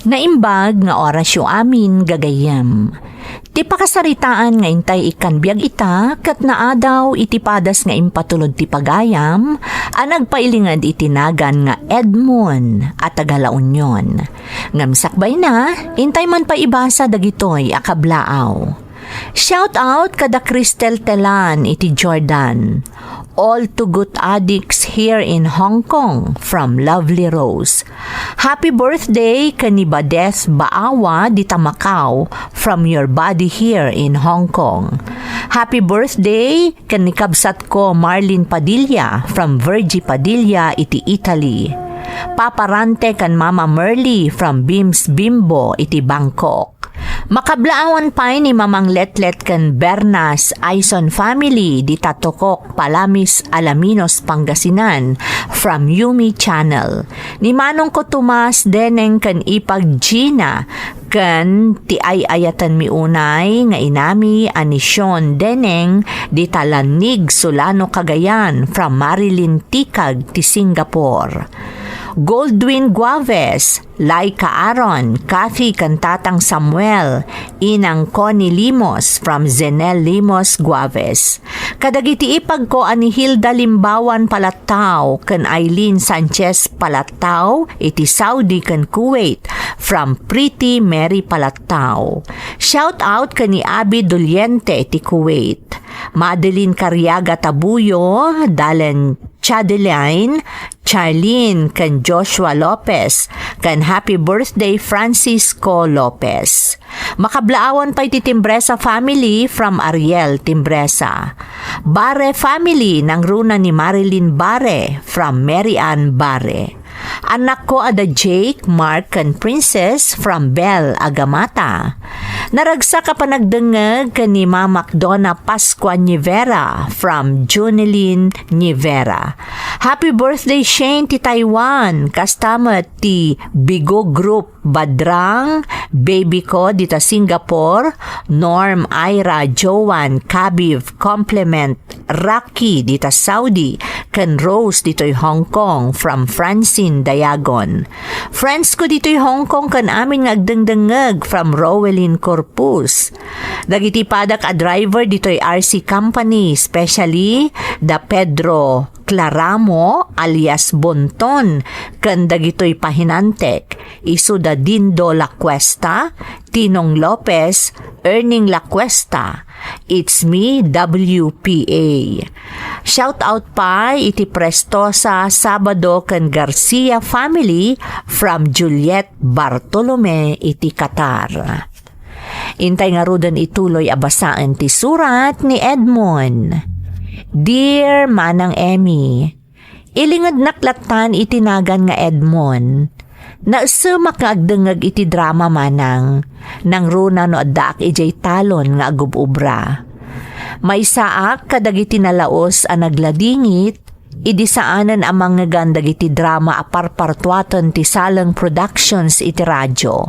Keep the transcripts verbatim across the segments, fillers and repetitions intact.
Naimbag nga orasyo amin, gagayyem. Ti pakasaritaan nga intay ikkan biag ita ket naadaw iti padas nga impatulod ti pagayam a nagpailinged iti nagan nga Edmond a taga La Union. Ngem sakbayna, intay man pay ibasa dagitoy a kablaaw. Shout out kada Cristel Telan iti Jordan. All to good addicts here in Hong Kong from Lovely Rose. Happy birthday ken ni Badeth Baawa dita Macau from your buddy here in Hong Kong. Happy birthday ken ni kabsatko Marlene Padilla from Virgie Padilla iti Italy. Papa Rante ken Mama Merly from Beams Bimbo iti Bangkok. Makablaawan pay ni Mamang Letlet ken Bernas Aison family dita Tokok, Palamis, Alaminos, Pangasinan, from Yumi Channel. Ni Manongko Tomas, Deneng ken Ipag Gina, ken ti ay-ayatenmi unay nga inami a ni Sean Deneng dita Lannig, Solano, Cagayan, from Marilyn Tikag ti Singapore. Goldwyn Guaves, Laika Aaron, Kathy ken Tatang Samuel, Inang Connie Limos from Zenel Limos Guaves. Kadagiti ipagko a ni Hilda Limbawan Palattao ken Aileen Sanchez Palattao iti Saudi ken Kuwait from Pretty Mary Palattao. Shout out ken ni Abby Doliente iti Kuwait. Madeline Cariaga Tabuyo, Dalen Chadeline, Charlene, ken Joshua Lopez, ken happy birthday Francisco Lopez. Makablaawan pay ti Timbresa family from Ariel Timbresa. Bare family nangruna ni Marilyn Bare from Mary Ann Bare. Annakko a da Jake, Mark, ken Princess from Bel Agamata. Naragsak a panagdengngeg ken ni Mamak Donna Pascua Nivera from Junilin Nivera. Happy birthday, Shane, ti Taiwan. Kasta met ti Bigo Group Badrang, baby ko dita Singapore, Norm, Ira, Joan, Kabiv, Complement, Rocky dita Saudi, ken Rose ditoy Hong Kong from Francine Dayagon. Friends ko ditoy Hong Kong ken amin nga agdengdengngeg from Rowelyn Corpus. Dagiti padak a driver ditoy R C Company, especially da Pedro Claramo alias Bonton, ken dagitoy pahinantek, isu da Dindo La Cuesta, Tinong Lopez, Erning La Cuesta. It's me, W P A. Shout out pay iti Prestosa, Sabado, ken Garcia family from Juliet Bartolome iti Qatar. Intay ngaruden ituloy a basaen ti surat ni Edmond. Dear Manang Emmy, ilingednak lattan iti nagan nga Edmond. Naesemak nga agdengngeg iti drama, manang. Nangruna no addaak idiay talon nga agub-ubra. Maysaak kadagiti nalaus a nagladingit, idi saanen a mangngegan dagiti drama a parpartuaten ti Saleng Productions iti radio.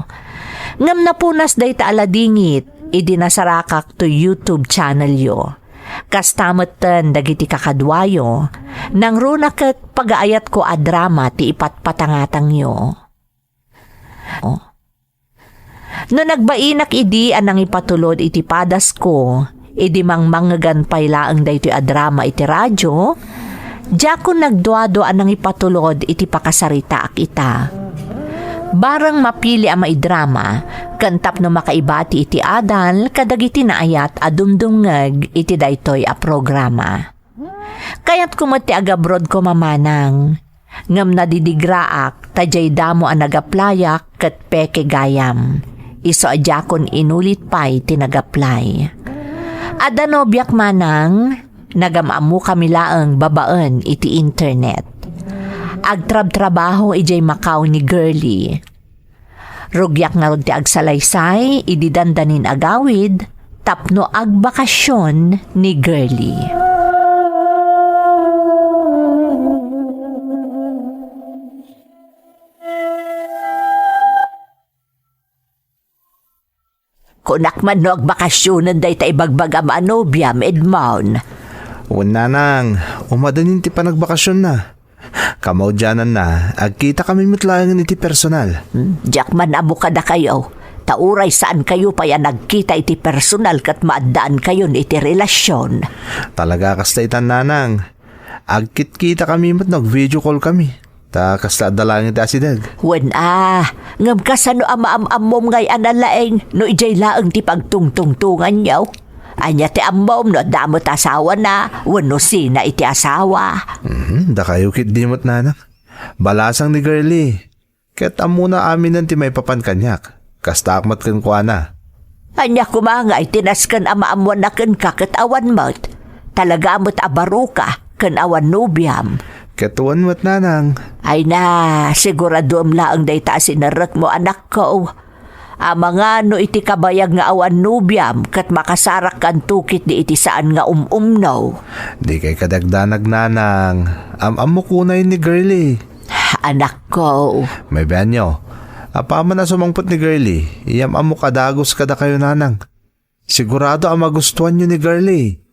Ngem napunas dayta a ladingit idi nasarakak to YouTube channelyo. Kasta metten dagiti kakaduayo, nangruna ket pagaayatko a drama ti ipatpatangatangyo. No nagbainak idi a nangipatulod iti padasko, idi mangmangngegan pay laeng daytoy a drama iti radio, diakon nagduadua a nangipatulod iti pakasaritaak ita. Bareng mapili a maidrama, ken tapno makaibati iti adal kadagiti naayat a dumdumngeg iti daytoy a programa. Kayatko met ti agabrodko, mamanang. Ngem nadidigraak ta diay damo a nagaplayak ket peke gayam. Isu a diakon inulit pay ti nagaplay. Adda nobiak, manang, nagam-ammokami laeng babaen iti internet. Agtrabtrabaho idiay Macau ni Girlie. Rugiak ngarud ti agsalaysay idi dandanin agawid tapno agbakasyon ni Girlie. Kunak man no agbakasyonen dayta ibagbagam a nobiam, Edmond. Wen, nanang, umadanin ti panagbakasyonna. Kamaudiananna, agkitakami met laengen iti personal. Hmm, diak man ammo kadakayo, ta uray saankayo pay a nagkita iti personal ket maaddaankayon iti relasion. Talaga kasta itan, nanang. Agkitkitakami met no ag-video call kami. Ta kasla adda laeng iti asideg. Wen a, ngem kasano a maam-ammom ngay a nalaing no idiay laeng ti pagtungtungtonganyo? Ania ti ammom no adda met asawana wenno sina iti asawa? Mhm, dakayo ketdi met, nanang. Balasang ni Girlie. Ket ammona aminen ti maipapan kaniak. Kastaak met kenkuana. Ania koma ngay ti nasken a maammoanna kenka ket awan met? Talaga met a baroka ken awan nobiam. Ket wen met, nanang. Ay na, siguraduem laeng dayta a sinerrekmo, anakko. Amangan no iti kabayag nga awan nobiam ket makasarakkanto ketdi iti saan nga um-umno. Dikay kadi agdanag, nanang. Am-ammok unay ni Girlie. Anakko. Mabianyo, apaman a sumangpet ni Girlie, iyam-ammok a dagus kadakayo, nanang. Sigurado a magustuanyo ni Girlie.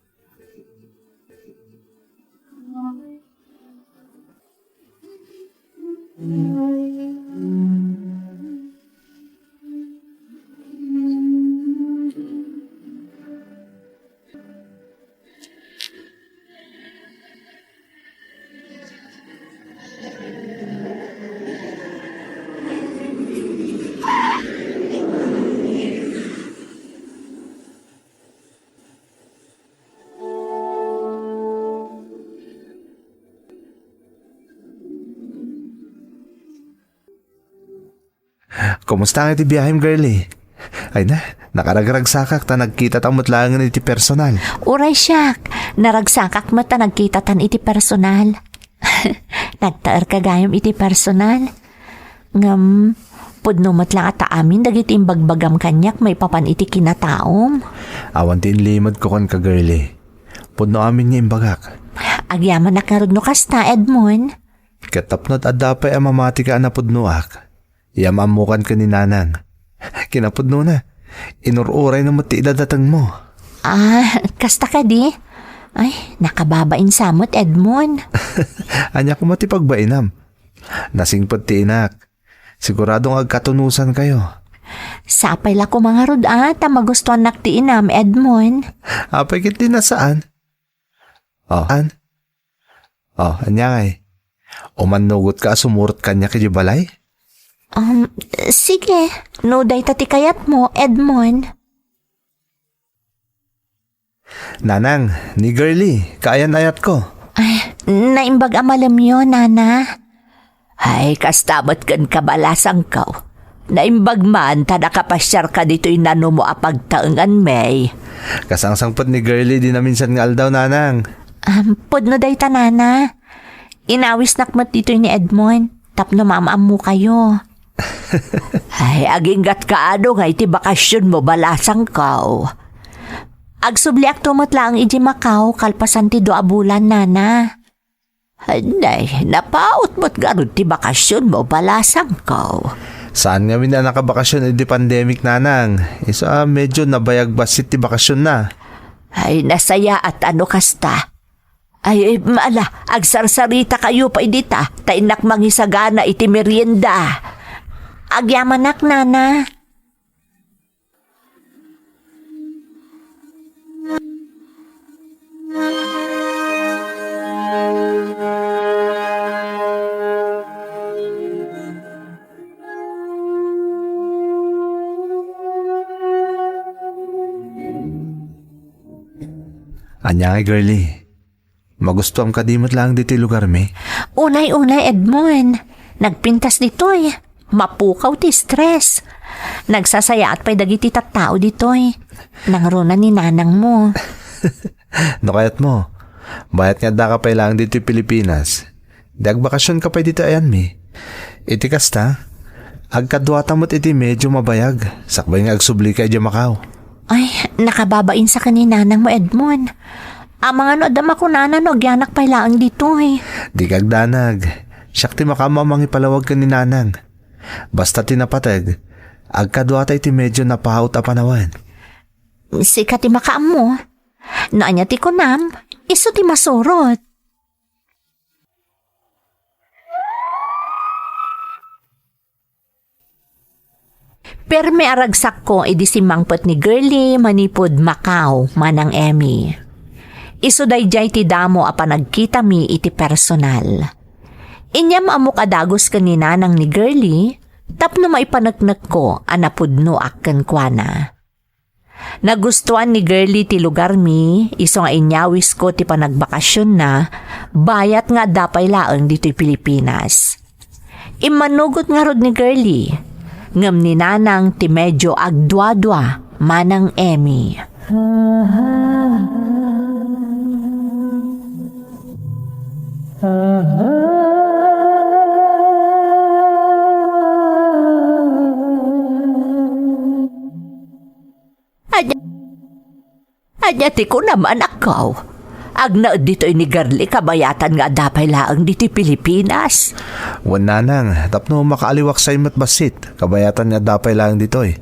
Kumusta nga iti biahem, Girlie? Ay na, nakaragragsakak ta nagkitata met laengen iti personal. Uray siak, naragsakak met ta nagkitatan iti personal. Nagtaerka gayam iti personal. Ngem, pudno met la ta amin dagiti imbagbagam kaniak maipapan iti kinataom. Awan ti inlimedko kenka, Girlie. Pudno amin nga imbagak. Agyamanak ngarud no kasta, Edmond. Ket tapno adda pay a mamatika a napudnoak, iyam-ammokan ken ni nanang. Kinapudnona, inur-urayna met ti idadatengmo. Ah, kasta kadi? Ay, nakababain sa met, Edmond. Ania koma ti pagbainam? Nasingpet ti inak. Sigurado nga agkatunosankayo. Sapay la koma ngarud a ta magustuannak ti inam, Edmond. Apay ket di nasaan? Oh, an? Oh, ania ngay? Umannugotka a sumurot kaniak idiay balay? Um, sige, no dayta ti kayatmo, Edmond. Nanang, ni Girlie, kaayan-ayatko. Ay, naimbag a malemyo, Nana. Ay, kasta met kenka, balasangko. Naimbag man ta nakapasiarka ditoy nanumo a pagtaenganmi. Kasangsangpet ni Girlie idi naminsan nga aldaw, nanang. Um, pudno dayta, Nana. Inawisnak met ditoy ni Edmond tapno maam-ammokayo. Ay, aginggatka adu nga iti bakasionmo, balasangko. Agsubliakto met laeng idiay Macau kalpasan ti dua a bulan, Nana. Ay, napaut met ngarud ti bakasionmo, balasangko. Saan ngamin a nakabakasion idi pandemic, nanang. Isu a medyo nabayag bassit ti bakasionna. Ay, nasayaat a no kasta. Ay, ala, agsarsaritakayo pay dita, ta innak mangisagana iti merienda. Agyamanak, Nana. Ania ngay, Girlie? Magustuam kadi met laeng ditoy lugarmi? Unay-unay, Edmond. Nagpintas ditoy. Mapukaw ti stress. Nagsasayaat pay dagiti tattao ditoy. Nangruna ni nanangmo. No kayatmo, bayat nga addaka pay laeng ditoy Pilipinas, di agbakasionka pay ditoy ayanmi. Iti kasta, agkaduata met iti medyo mabayag, sakbay nga agsublika idiay Macau. Ay, nakababainsa ken ni nanangmo, Edmond. Amangan no adda makunana no agyanak pay laeng ditoy. Dika agdanag. Siak ti makaammo a mangipalawag ken ni nanang. Basta ti napateg, agkaduata iti medyo napaut a panawen. Sika ti makaammo. No ania ti kunam, isu ti masurot. Permi a ragsakko idi simmangpet ni Girlie manipud Macau, Manang Emmy. Isu daydiay ti damo a panagkitami iti personal. Inyam-ammok a dagus ken ni nanang ni Girlie tapno maipaneknekko a napudnoak kenkuana. Nagustuan ni Girlie ti lugarmi, isu nga inyawisko ti panagbakasionna, bayat nga adda pay laeng ditoy Pilipinas. Immanugot ngarud ni Girlie, ngem ni Nanang ti medyo agduadua, Manang Emmy. Ania, ania ti kunam, anakko? Agnaed ditoy ni Girlie kabayatan nga adda pay laeng ditoy Pilipinas. Wen, nanang, tapno makaaliwak say met bassit, kabayatan nga adda pay laeng ditoy.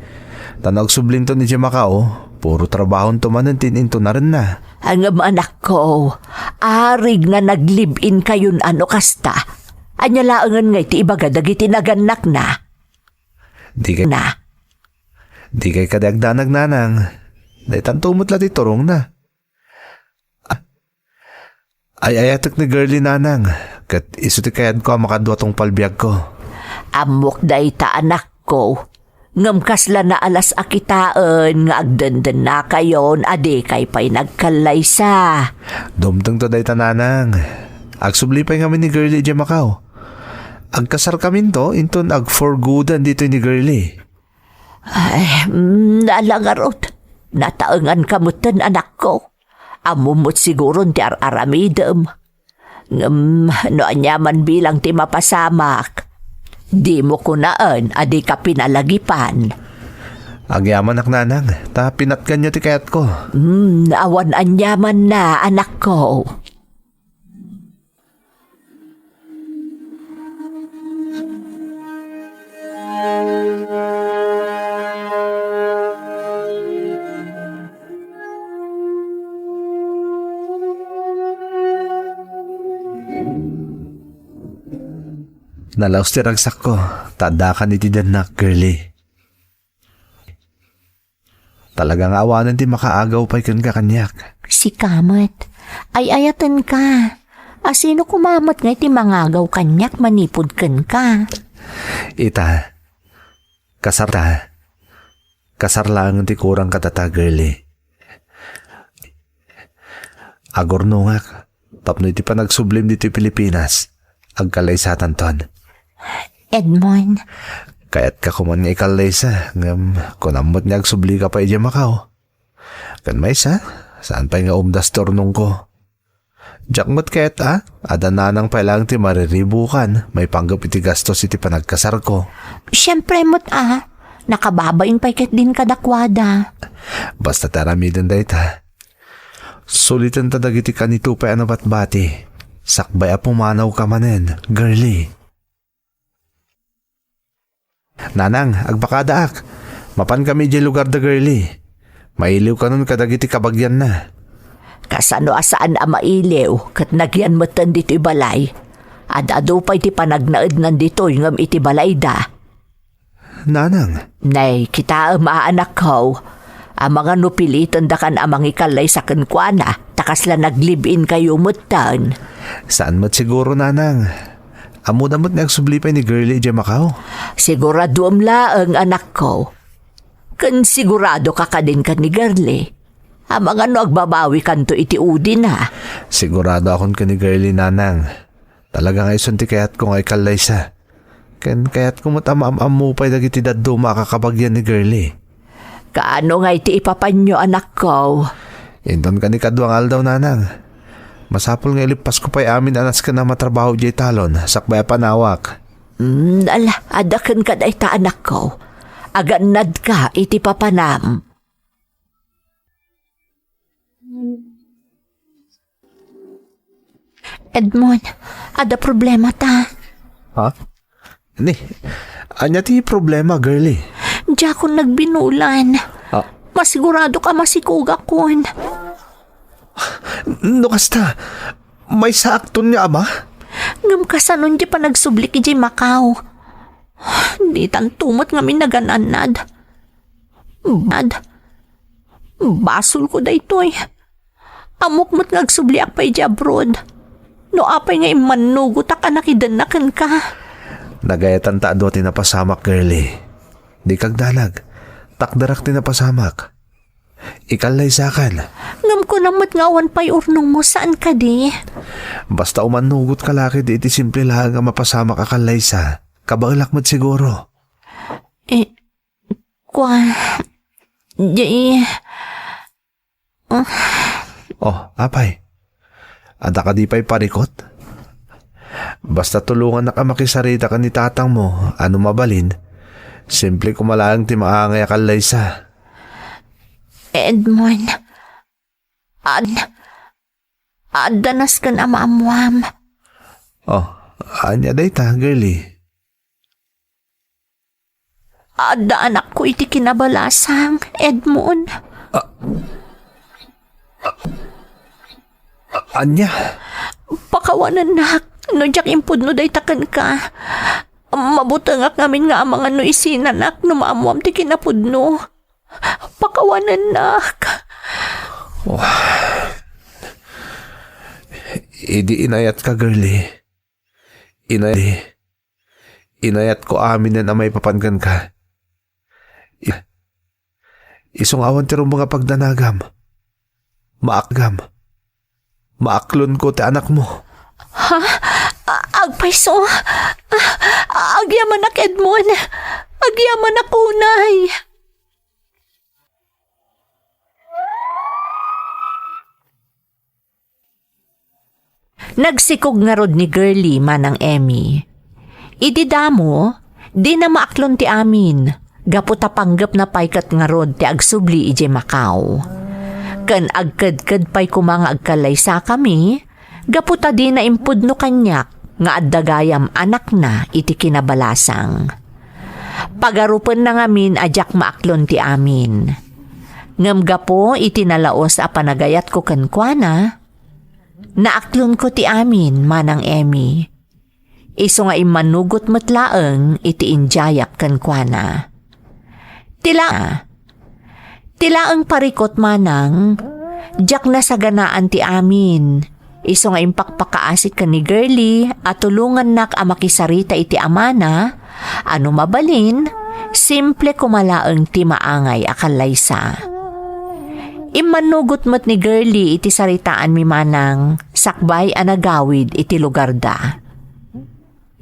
Ta no agsublinton idiay Macau, puro trabahonto manen ti intunarenna. Ngem, anakko, arig nga nag-live-in kayon a no kasta. Ania laengen ngay ti ibaga dagiti nagannakna? Di kay na. Di kay kadi agdanag, nanang. Daytanto met la ti turongna. Ah, ay-ayatek ni Girlie, nanang, ket isu ti kayatko a makadua tungpal biagko. Ammok dayta, anakko. Ngem kasla naalas a kitaen nga agdendennakayon a dikay pay nagkallaysa. Dumtengto dayta, nanang. Agsubli pay ngamin ni Girlie idiay Macau. Agkasarkaminto inton ag-for goodan ditoy ni Girlie. Ay, mm, ala ngarud. Nataenganka metten, anakko. Ammom met siguron ti ar-aramidem. Ngem, no aniaman bilang ti mapasamak, dimo kunaen a dika pinalagipan. Agyamanak, nanang, ta pinatganyo ti kayatko. Mm, awan aniamanna, anakko. Nalaus ti ragsakko, ta addakan iti dennak, Girlie. Talaga nga awanen ti makaagaw pay kenka kaniak. Sika met, ay-ayatenka. A sino koma met ngay ti mangagaw kaniak manipud kenka? Ita, kasar ta. Kasar laeng ti kurang kadata, Girlie. Agurnongak tapno iti panagsublim ditoy Pilipinas, agkallaysatanton. Edmond. Kayatka koman nga ikallaysa, ngem kunam met nga agsublika pay idiay Macau. Ken maysa, saan pay nga umdas ti urnongko. Diak met kayat a, adda nanang pay laeng ti mariribukan maipanggep iti gastos iti panagkasarko. Siempre met a, nakababain pay ketdin kadakuada. Basta ti aramiden dayta. Sulitenta dagiti kanito pay a nabatbati. Sakbay a pumanawka manen, Girlie. Nanang, agbakadaak. Mapankami idiay lugar da Girlie. Mailiwkanon kadagiti kabagianna. Kasano a saan a mailiw ket nagyan metten ditoy balay? Ad-adu pay ti panagnaednan ditoy ngem iti balayda. Nanang. Nay, kitaem a, anakko. Amangan no pilitendakan a mangikallaysa kenkuana, ta kasla nag-live-in kayo metten. Saan met siguro, nanang. Ammona met nga agsubli pay ni Girlie idiay Macau. Siguradoem laeng, anakko. Ken sigurado ka kadin ken ni Girlie. Amangan no agbabawikanto iti udina. Sigurado akon ken ni Girlie, nanang. Talaga nga isun ti kayatko nga ikallaysa. Ken kayatko met a maam-ammo pay dagiti dadduma a kakabagian ni Girlie. Kaano nga iti ipapanyo, anakko? Inton kani kadua nga aldaw, nanang. Masapul nga ilippasko pay amin a nasken a matrabaho idiay talon, sakbay a panawak. Mm, ala, adda kenka dayta, anakko. Agannadka iti papanam. Edmond, adda problemata. Ha? Ni, ania ti problema, Girlie? Diakon nagbinulan. Ah. Masigurado ka masikugakon. No kasta, maysaakton nga ama? Ngem kasano ti panagsublik idiay Macau? Ditanto met ngamin nagan-annad. Bad. Basolko daytoy. Ammok met nga agsubliak pay idiay abroad. No apay nga immannugotak a nakidenna kenka. Nagayatan ta adu ti napasamak, girlie. Dika agdanag. Takderak ti napasamak. Ikallaysakan. Ngem kunam met nga awan pay urnongmo, saan kadi? Basta umannugotka la ketdi iti simple laeng a mapasamak a kallaysa, kabaelak met siguro. Eh, kua, di, Oh, apay? Adda kadi pay parikot? Basta tulongannak a makisarita ken ni tatangmo, a no mabalin, simple koma laeng ti maangay a kallaysa. Edmond, ad-, adda nasken a maammuam. Oh, ania dayta, girlie? Adda anakko iti kinabalasang, Edmond. A-, a-, a-, ania? Pakawanennak no diak impudno dayta kenka. Mabutengak ngamin nga amangan no isinanak no maammuam ti kinapudno. Pakawanennak. Oh. Idi inayatka, girlie. Inay-, inayatko aminen a maipapan kenka. I-, isu nga awan ti rumbeng a pagdanagam. Maakgam. Maaklonko ti anakmo. Ha? A-, agpayso? A-, agyamanak, Edmond. Agyamanak unay. Nagsikog ngarud ni Girlie, Manang Emmy. Idi damo, dina maaklon ti amin, gapu ta panggepna pay ket ngarud ti agsubli idiay Macau. Ken agkedked pay koma nga agkallaysakami, gapu ta dina impudno kaniak nga adda gayam anakna iti kinabalasang. Pagarupenna ngamin a diak maaklon ti amin. Ngem gapu iti nalaus a panagayatko kenkuana, naaklonko ti amin, Manang Emmy. Isu nga immanugot met laeng iti indiayak kenkuana. Ti la-, ti laeng parikot, Manang, diak nasaganaan ti amin. Isu nga impakpakaasik ken ni Girlie a tulongannak a makisarita iti amana, a no mabalin, simple koma laeng ti maangay a kallaysa. Immannugot met ni Girlie iti saritaanmi, Manang, sakbay a nagawid iti lugarda.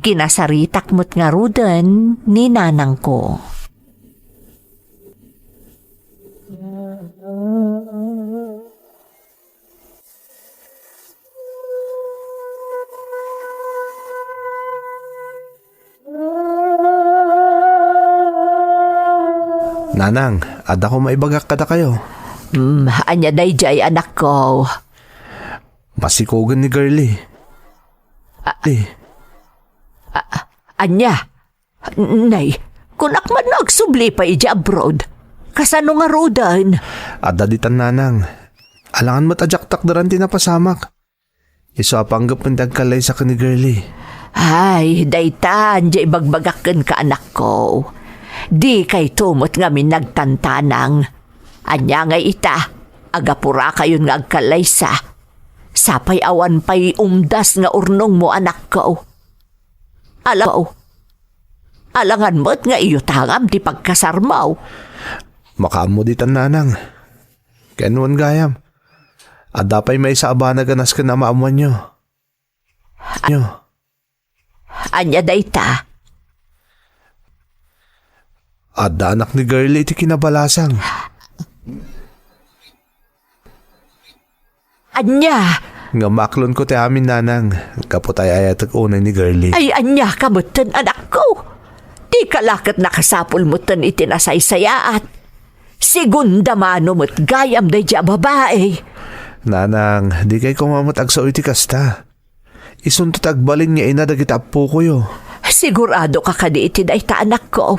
Kinasaritak met ngaruden ni nanangko. Nanang, adda koma ibagak kadakayo. Hmm, ania daydiay, anakko? Masikogen ni Girlie. Ah. Eh. Ah, ania? Nay, kunak man no agsubli pay idiay abroad. Kasano ngaruden? Adda ditan, Nanang. Alangan met a diak takderan ti napasamak. Isu a panggep ti agkallaysa ken ni Girlie. Ay, daytan, diay ibagbagak kenka, anakko. Dikayto met ngamin nagtantanang. Ania ngay ita, agapurakayon nga agkallaysa. Sapay awan pay umdas nga urnongmo, anakko. Ala-, alangan met nga iyutangam ti pagkasarmo. Makaammo ditan, Nanang. Ken wen gayam, adda pay maysa a banag a nasken a maammoanyo. Nyo. Ania dayta? Adda anak ni Girlie iti kinabalasang. Ania? Nga maaklonko ti amin, Nanang, gapu ta ay-ayatek unay ni Girlie. Ay, ania ka metten, anakko? Dika la ket nakasapul metten iti nasaysayaat. Segunda mano met gayam daydiay a babai. Nanang, dikay koma met agsao iti kasta. Isunto ti agbalin nga ina dagiti appokoyo. Sigurado ka kadi iti dayta, anakko?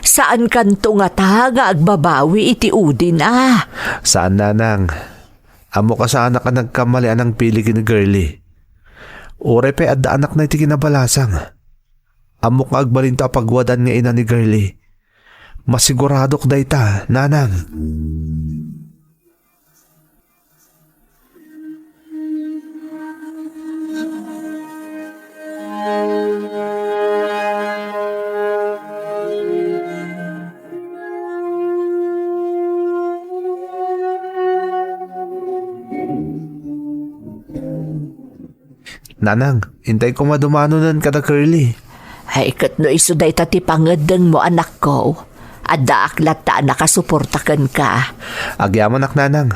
Saankanto ngata nga agbabawi iti udina? Saan, Nanang. Ammok a saanak a nagkamali a nangpili ken ni Girlie. Uray pay adda anakna iti kinabalasang. Ammok nga agbalinto a pagwadaan nga ina ni Girlie. Masiguradok dayta, Nanang. Nanang, intay koma dumanonen kada Curly. Ay, ket no isu dayta ti pangeddengmo, anakko, addaak latta a nakasuporta kenka. Agyamanak, Nanang.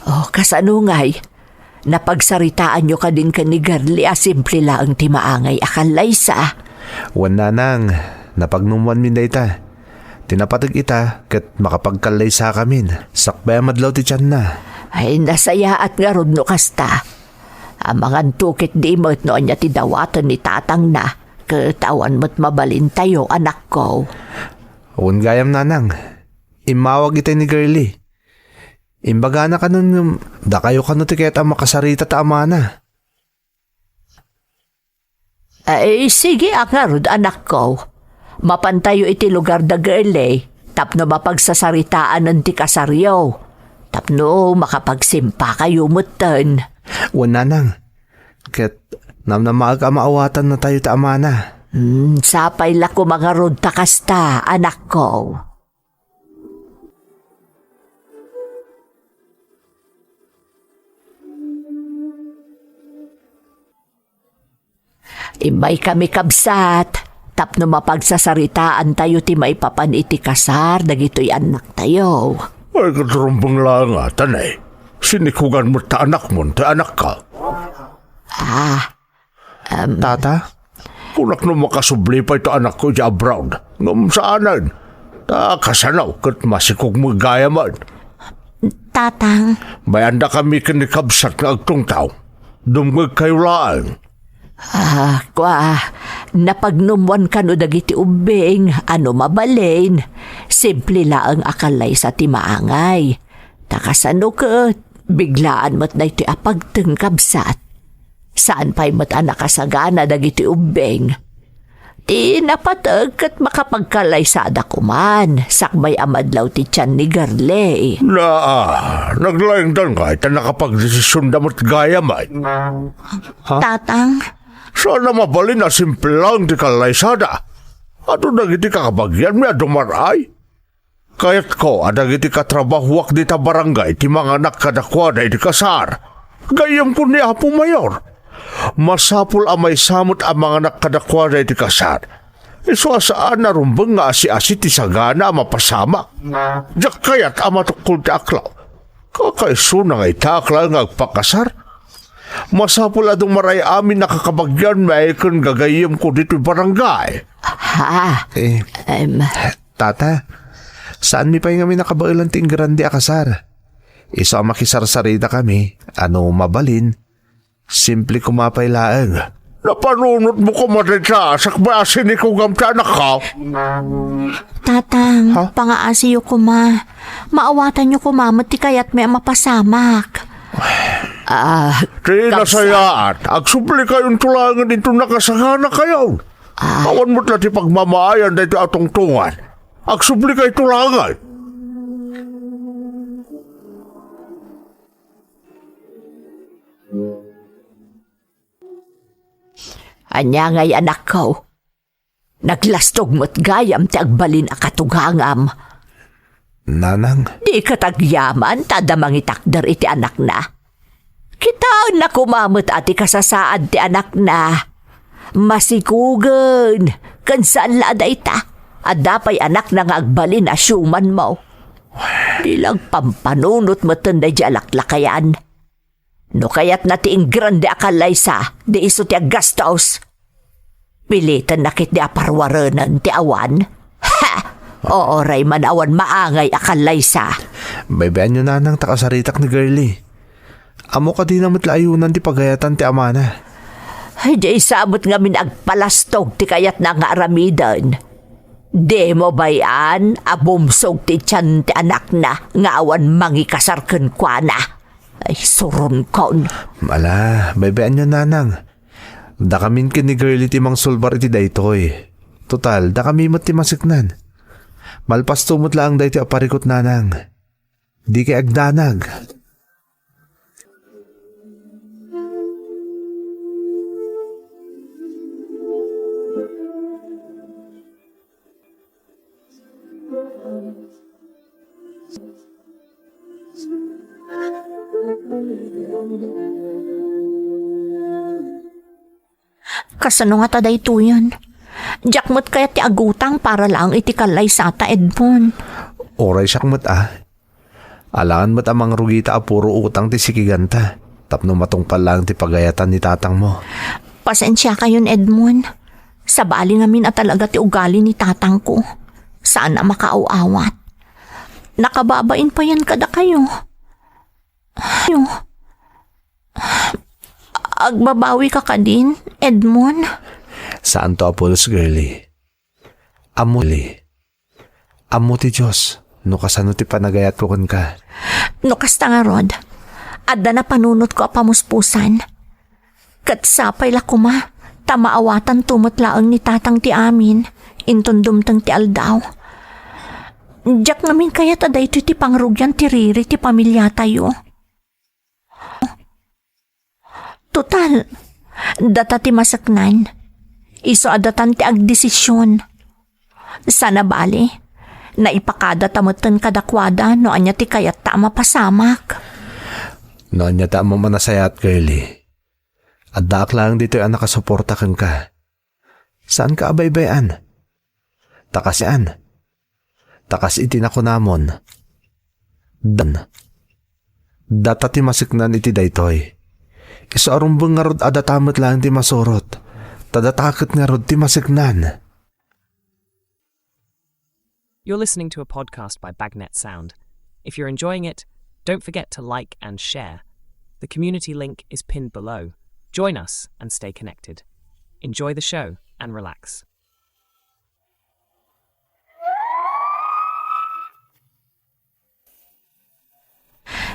Oh, kasano ngay? Napagsaritaanyo kadin ken ni Girlie a simple laeng ti maangay a kallaysa? Wen, Nanang, napagnumwanmin dayta. Ti napateg ita ket makapagkallaysakamin, sakbay a madlaw ti tianna. Ay, nasayaat ngarud no kasta. Amangan to ketdi met no ania ti dawaten ni tatangna, ket awan met mabalintayo, anakko. Wen gayam, Nanang. Immawag itay ni Girlie. Imbagana kanon ngem dakayo kano ti kayat a makasarita ta amana. Ay, sige a ngarud, anakko. Mapantayo iti lugar da Girlie tapno mapagsasaritaanen ti kasaryo, tapno makapagsimpakayo metten. Wen, Nanang, ket namnamaek a maawatannatayo ta amana. Hmm, sapay la koma ngarud ta kasta, anakko. Immaykami, kabsat, tapno mapagsasaritaantayo ti maipapan iti kasar dagitoy annaktayo. Ay, ket rumbeng laeng a, tanay. Sinikugan met ta anakmon ti anakka. Ah, Tata? Kunak no makasubli pay ti anakko idiay abroad. Ngem saanen. Ta kasano ket masikog met gayamen. Tatang. May-andakami ken ni kabsat nga agtungtaw. Dumngegkayo laeng. Ah, kua, napagnumwan kano dagiti ubbing a no mabalin, simple laeng a kallaysa ti maangay. Ta kasano ket, biglaan met daytoy a pagteng, kabsat. Saan pay met a nakasagana dagiti ubbing. Ti napateg ket makapagkallaysada koman, sakbay a madlaw ti tian ni Girlie. Naa, naglaingdan ngay ta nakapagdesisionda met gayamen. Ha? Tatang. Saan a mabalin a simple laeng ti kallaysada. Adu dagiti kakabagianmi a dumar-ay. Kayatko a dagiti katrabahoak dita barangay ti manganak kadakuada iti kasar. Gayyemko ni Apo Mayor. Masapul a maysa met a manganak kadakuada iti kasar. Isu a saan a rumbeng nga asi-asi ti sagana a mapasamak. Diak kayat a matukkol ti aklaw. Kakaisuna nga itaak laeng nga agpakasar. Masapul a dumar-ay amin a kakabagianmi ken gagayyemko ditoy barangay. Ha? Eh, Em, Tata, saanmi pay ngamin a kabaelan ti ingrande a kasar. Isu a makisarsaritakami, a no mabalin, simple koma pay laeng. Napanunotmo koma dayta, sakbay a sinikugam ti anakka. Tatang, Ha? Pangaasiyo koma. Maawatanyo koma met ti kayatmi a mapasamak. Ah, Ti kabsa- nasayaat, agsublikayonto laengen inton nakasaganakayon. Ah. Awan met la ti pagmamaayan daytoy a tungtongan. Agsublikayto laengen. Ania ngay, anakko? Naglastog met gayam ti agbalin a katugangam. Nanang. Dika agyaman ta adda mangitakder iti anakna. Kitaenna koma met a ti kasasaad ti anakna. Masikugen, ken saan la a dayta. Adda pay anakna nga agbalin a siumanmo. Di la agpampanunot metten daydi a laklakayan. No kayatna ti ingrande a kallaysa, di isu ti aggastos. Pilitenna ketdi a parwarenen ti awan. Ha! Uray man awan maangay a kallaysa. Baybay-anyo, Nanang, ta kasaritak ni Girlie. Ammo kadina met la ayunan ti pagayatan ti amana. Ay, di sa met ngamin agpalastog ti kayatna nga aramiden. Dimo bay-an a bumsog ti tian ti anakna nga awan mangikasar kenkuana. Ay, suronkon. Ala, baybay-anyo, Nanang. Dakamin ken ni Girlie ti mangsulbar iti daytoy. Total, dakami met ti masiknan. Malpasto met laeng daytoy a parikut, nanang. Dikay agdanag. Kasano ngata daytoyen? Diak met kayat ti agutang para laeng iti kallaysata, Edmond. Uray siak met a. Alangan met a mangrugita a puro utang ti sikiganta, tapno matungpal laeng ti pagayatan ni tatangmo. Pasensiakayon, Edmond. Sabali ngamin a talaga ti ugali ni tatangko. Saan a makaaw-awat. Nakababain payen kadakayo. Ayo. Agbabawika kadin, Edmond? Saanto a pulos, girlie. Ammo, ammo ti Dios no kasano ti panagayatko kenka. No kasta ngarud, adda napanunotko a pamuspusan. Ket sapay la koma ta maawatanto met laeng ni tatang ti amin inton dumteng ti aldaw. Diak ngamin kayat a daytoy ti pangrugian ti riri ti pamiliatayo. Total, data ti maseknan. Isu a datan ti agdesision. Sana bali, naipakadata metten kadakuada no ania ti kayatta a mapasamak. No ania ta a mamanasayaat, girlie. Addaak laeng ditoy a nakasuporta kenka. Saanka a baybay-an. Ta kas-, ta kas iti nakunamon. Dan. Data ti maseknan iti daytoy. Isu a rumbeng ngarud a data met laeng ti masurot. Ta data ket ngarud ti maseknan. You're listening to a podcast by Bagnet Sound. If you're enjoying it, don't forget to like and share. The community link is pinned below. Join us and stay connected. Enjoy the show and relax.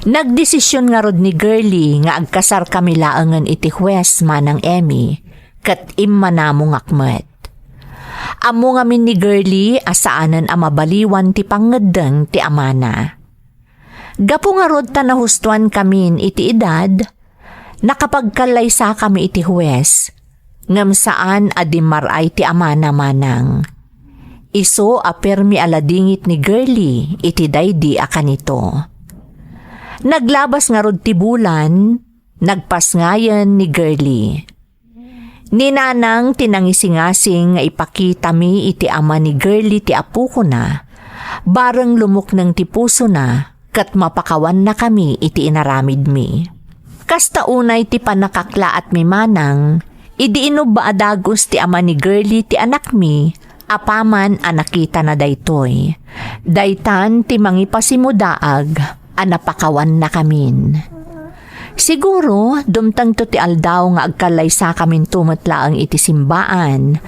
Nagdesisyon ngarud ni Girlie nga agkasarkami laengen iti huwes, Manang Emmy, ket immanamongak met. Ammo ngamin ni Girlie a saanen a mabaliwan ti pangngeddeng ti amana. Gapu ngarud ta nahustuankamin iti edad, nakapagkallaysakami iti huwes, ngem saan a dimmar-ay ti amana, Manang. Isu a permi a ladingit ni Girlie iti daydi a kanito. Naglabas ngarud ti bulan, nagpasngayen ni Girlie. Ni Nanang ti nangisingasing nga ipakitami iti ama ni Girlie ti apokona, bareng lumukneng ti pusona ket mapakawannakami iti inaramidmi. Kasta unay ti pannakaklaatmi, Manang, idi inubba a dagus ti ama ni Girlie ti anakmi, apaman a nakitana daytoy. Daytan ti mangipasimudaag a napakawannakamin. Siguro, dumtengto ti aldaw nga agkallaysakaminto met laeng iti simbaan,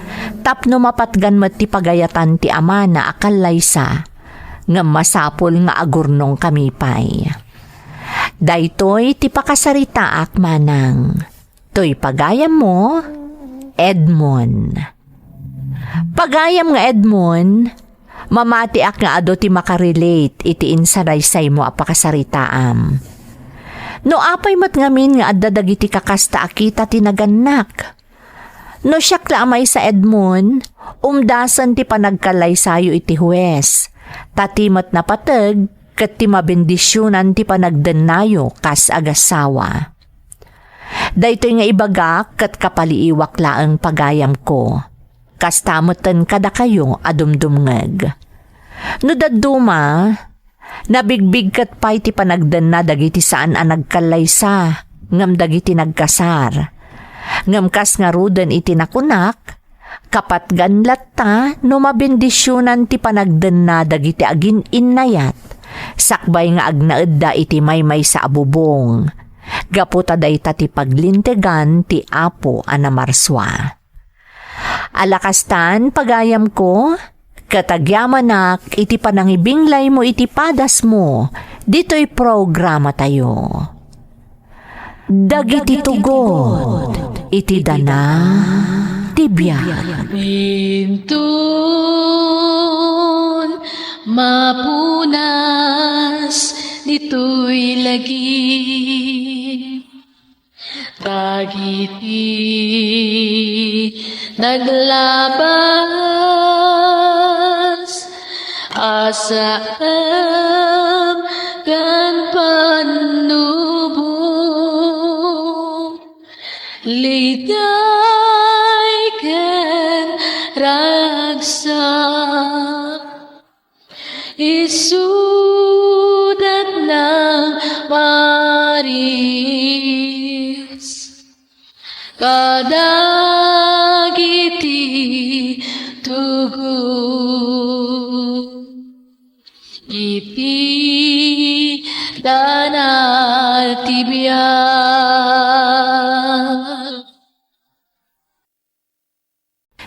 tapno mapatgan met ti pagayatan ti amana a kallaysa, ngem masapul nga agurnongkami pay. Daytoy ti pakasaritaak, Manang. Toy pagayammo, Edmond. Pagayam nga Edmond, mamatiak nga adu ti makarelate iti insanaysaymo a pakasaritaam. No apay met ngamin nga adda dagiti kakasta a kita ti nagannak? No siak la a maysa, Edmond, umdasen ti panagkallaysayo iti huwes, ta ti met napateg ket ti mabendisionan ti panagdennayo kas agassawa. Daytoy nga ibagak ket kapaliiwak laeng, pagayamko. Kasta metten kadakayo a dumdumngeg. No dadduma, nabigbigket pay ti panagdenna dagiti saan a nagkallaysa ngem dagiti nagkasar. Ngem kas ngaruden iti nakunak, kapatgan latta no mabendisionan ti panagdenna dagiti agin-innayat, sakbay nga agnaedda iti maymaysa a bubong, gapu ta dayta ti paglintegan ti Apo a Namarsua. Ala kastan, pagayamko, ket agyamanak iti panangibinglaymo iti padasmo ditoy programatayo. Dagiti tugod iti dana ti biag. Inton Mapunas ditoy lagi dagiti naglabas a saem ken pannubo, ligay ken ragsak. Isudat nang maris kadagiti tugot iti danal ti biag.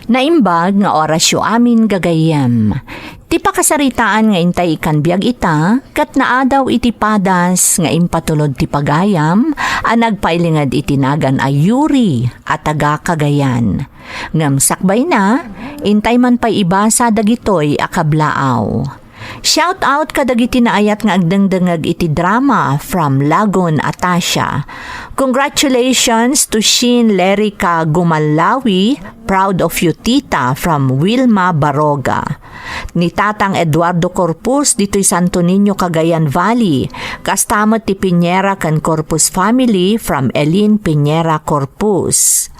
Naimbag nga orasyo amin gagayyem. Ti pakasaritaan nga intay ikan biag ita, ket naadaw iti padas nga impatulod ti pagayam a nagpailinged iti nagan a Yuri a taga Cagayan. Ngem sakbayna, intay man pay ibasa dagitoy a kablaaw. Shout out kadagiti naayat nga agdengdengngeg iti drama from Lagun, Atasha. Congratulations to Shin Lerica Gumallawi, proud of you, tita, from Wilma Baroga. Ni Tatang Eduardo Corpus ditoy Santo Niño, Cagayan Valley, kasta met ti Piñera ken Corpus family from Elin Piñera Corpus.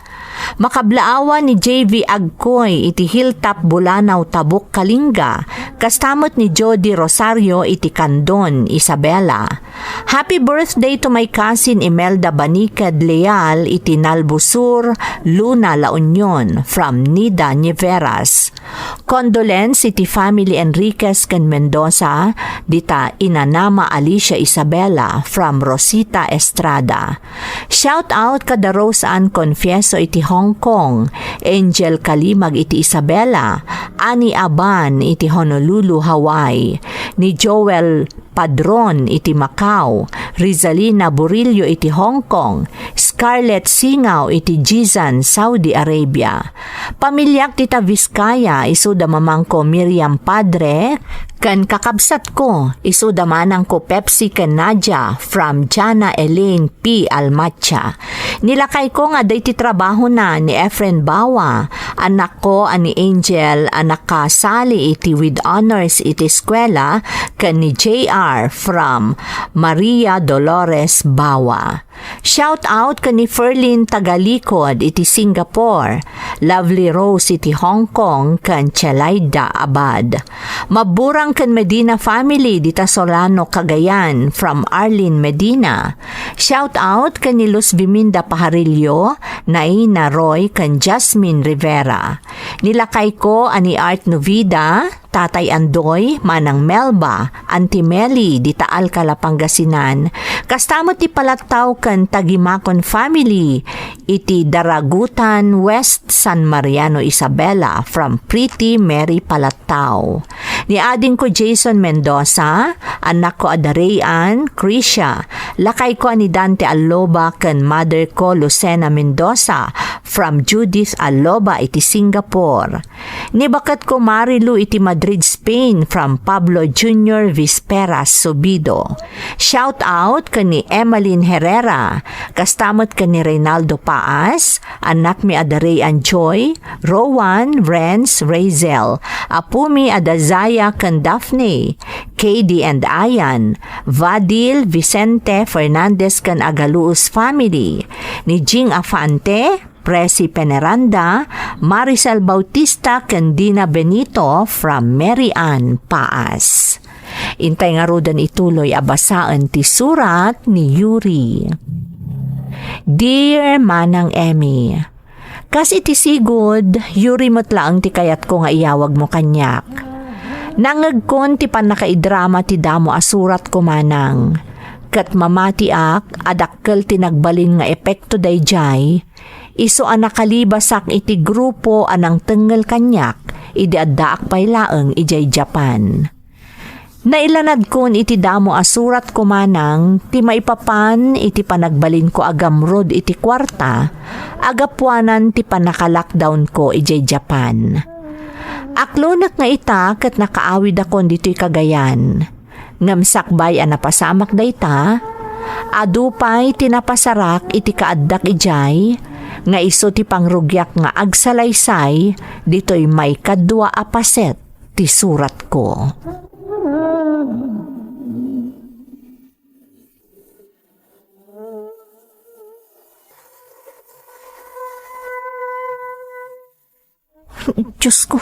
Makablaawan ni J V Agcoy iti Hilltop, Bulanao, Tabuk, Kalinga, kasta met ni Jody Rosario iti Candon, Isabela. Happy birthday to my cousin Imelda Baniked Leal iti Nalbo Sur, Luna, La Union, from Nida Niveras. Condolence iti family Enriquez ken Mendoza, dita inanama Alicia Isabela from Rosita Estrada. Shout out kada Rose Ann Confieso iti Hong Kong, Angel Kalimag iti Isabela, Annie Aban iti Honolulu, Hawaii, ni Joel Padron iti Macau, Rizalina Burillo iti Hong Kong, Scarlett Singaw iti Jizan, Saudi Arabia. Pamiliak dita Vizcaya, isuda mamangko Miriam Padre, ken kakabsatko, isuda manangko Pepsi ken Nadia, from Jana Elaine P. Almacha. Ni lakayko nga adda iti trabahona ni Efren Bawa, anakko a ni Angel a nakasali iti with honors iti eskuela, ken ni J R from Maria Dolores Bawa. Shout out ken ni Ferlin Tagalikod iti Singapore, Lovely Rose iti Hong Kong, ken Chelaida Abad. Maburang ken Medina family dita Solano, Cagayan, from Arlene Medina. Shout out ken ni Luz Biminda Pajarillo, Naina Roy, ken Jasmine Rivera. Ni lakayko a ni Art Novida, Tatay Andoy, Manang Melba, Auntie Meli, dita Alcala, Pangasinan. Kasta met ti Palattaw ken Tagimakon family iti Daragutan, West San Mariano, Isabela, from Pretty Mary Palattaw. Ni adingko Jason Mendoza, anakko a Darian, Krisha, lakayko a ni Dante Alloba ken mother ko Lucena Mendoza, from Judith Alloba iti Singapore. Ni baketko Marilu iti Madrid, Spain, from Pablo Junior Visperas Subido. Shout out ken ni Emeline Herrera, kasta met ken ni Reynaldo Paas, anakmi a Darian Joy, Rowan, Renz, Razel, apumi a da Zaya ken Daphne, K D and Ayan, Vadil, Vicente, Fernandez ken Agaluos family, ni Jing Afante, Presi Peneranda, Maricel Bautista, ken Dina Benito from Mary Ann Paas. Intay ngaruden ituloy a basaen ti surat ni Yuri. Dear Manang Emmy, kas iti sigud, Yuri met laeng ti kayatko nga iyawagmo kaniak. Nangngegkon ti pannakaidrama ti damo a suratko, Manang. Ket mamatiak a dakkel ti nagbalin nga epekto daydiay, isu a nakalibasak iti grupo a nangtengngel kaniak idi addaak pay laeng idiay Japan. Nailanadkon iti damo a suratko, Manang, ti maipapan iti panagbalinko a gamrud iti kuarta a gapuanan ti pannaka-lockdownko idiay Japan. Aklonek nga ita ket nakaawidakon ditoy Cagayan. Ngem sakbay a napasamak dayta, adu pay ti napasarak iti kaaddak idiay, nga isu ti pangrugiak nga agsalaysay ditoy maikadua a paset ti suratko. Diosko,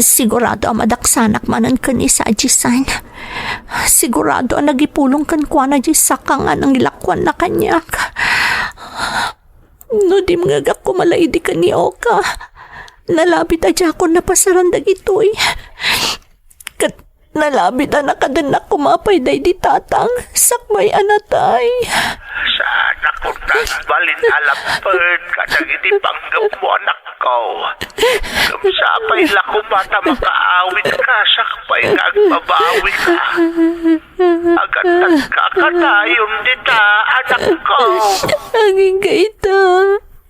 sigurado a madaksanak manen ken ni Saji-san. Sigurado a nagipulong kenkuana diay saka nga nangilakuanna kaniak. No dimngegak koma la idi ken ni Oka, nalabit a diakon napasaran dagitoy. Ket nalabit a nakadennak koma pay daydi tatang sakbay a natay. Saanak unay balin a lapped kadagiti panggepmo, anakko. Ngem sapay la koma ta makaawidka sakbay nga agbabawika. Agaddatka kadayon dita, anakko. Agingga ita.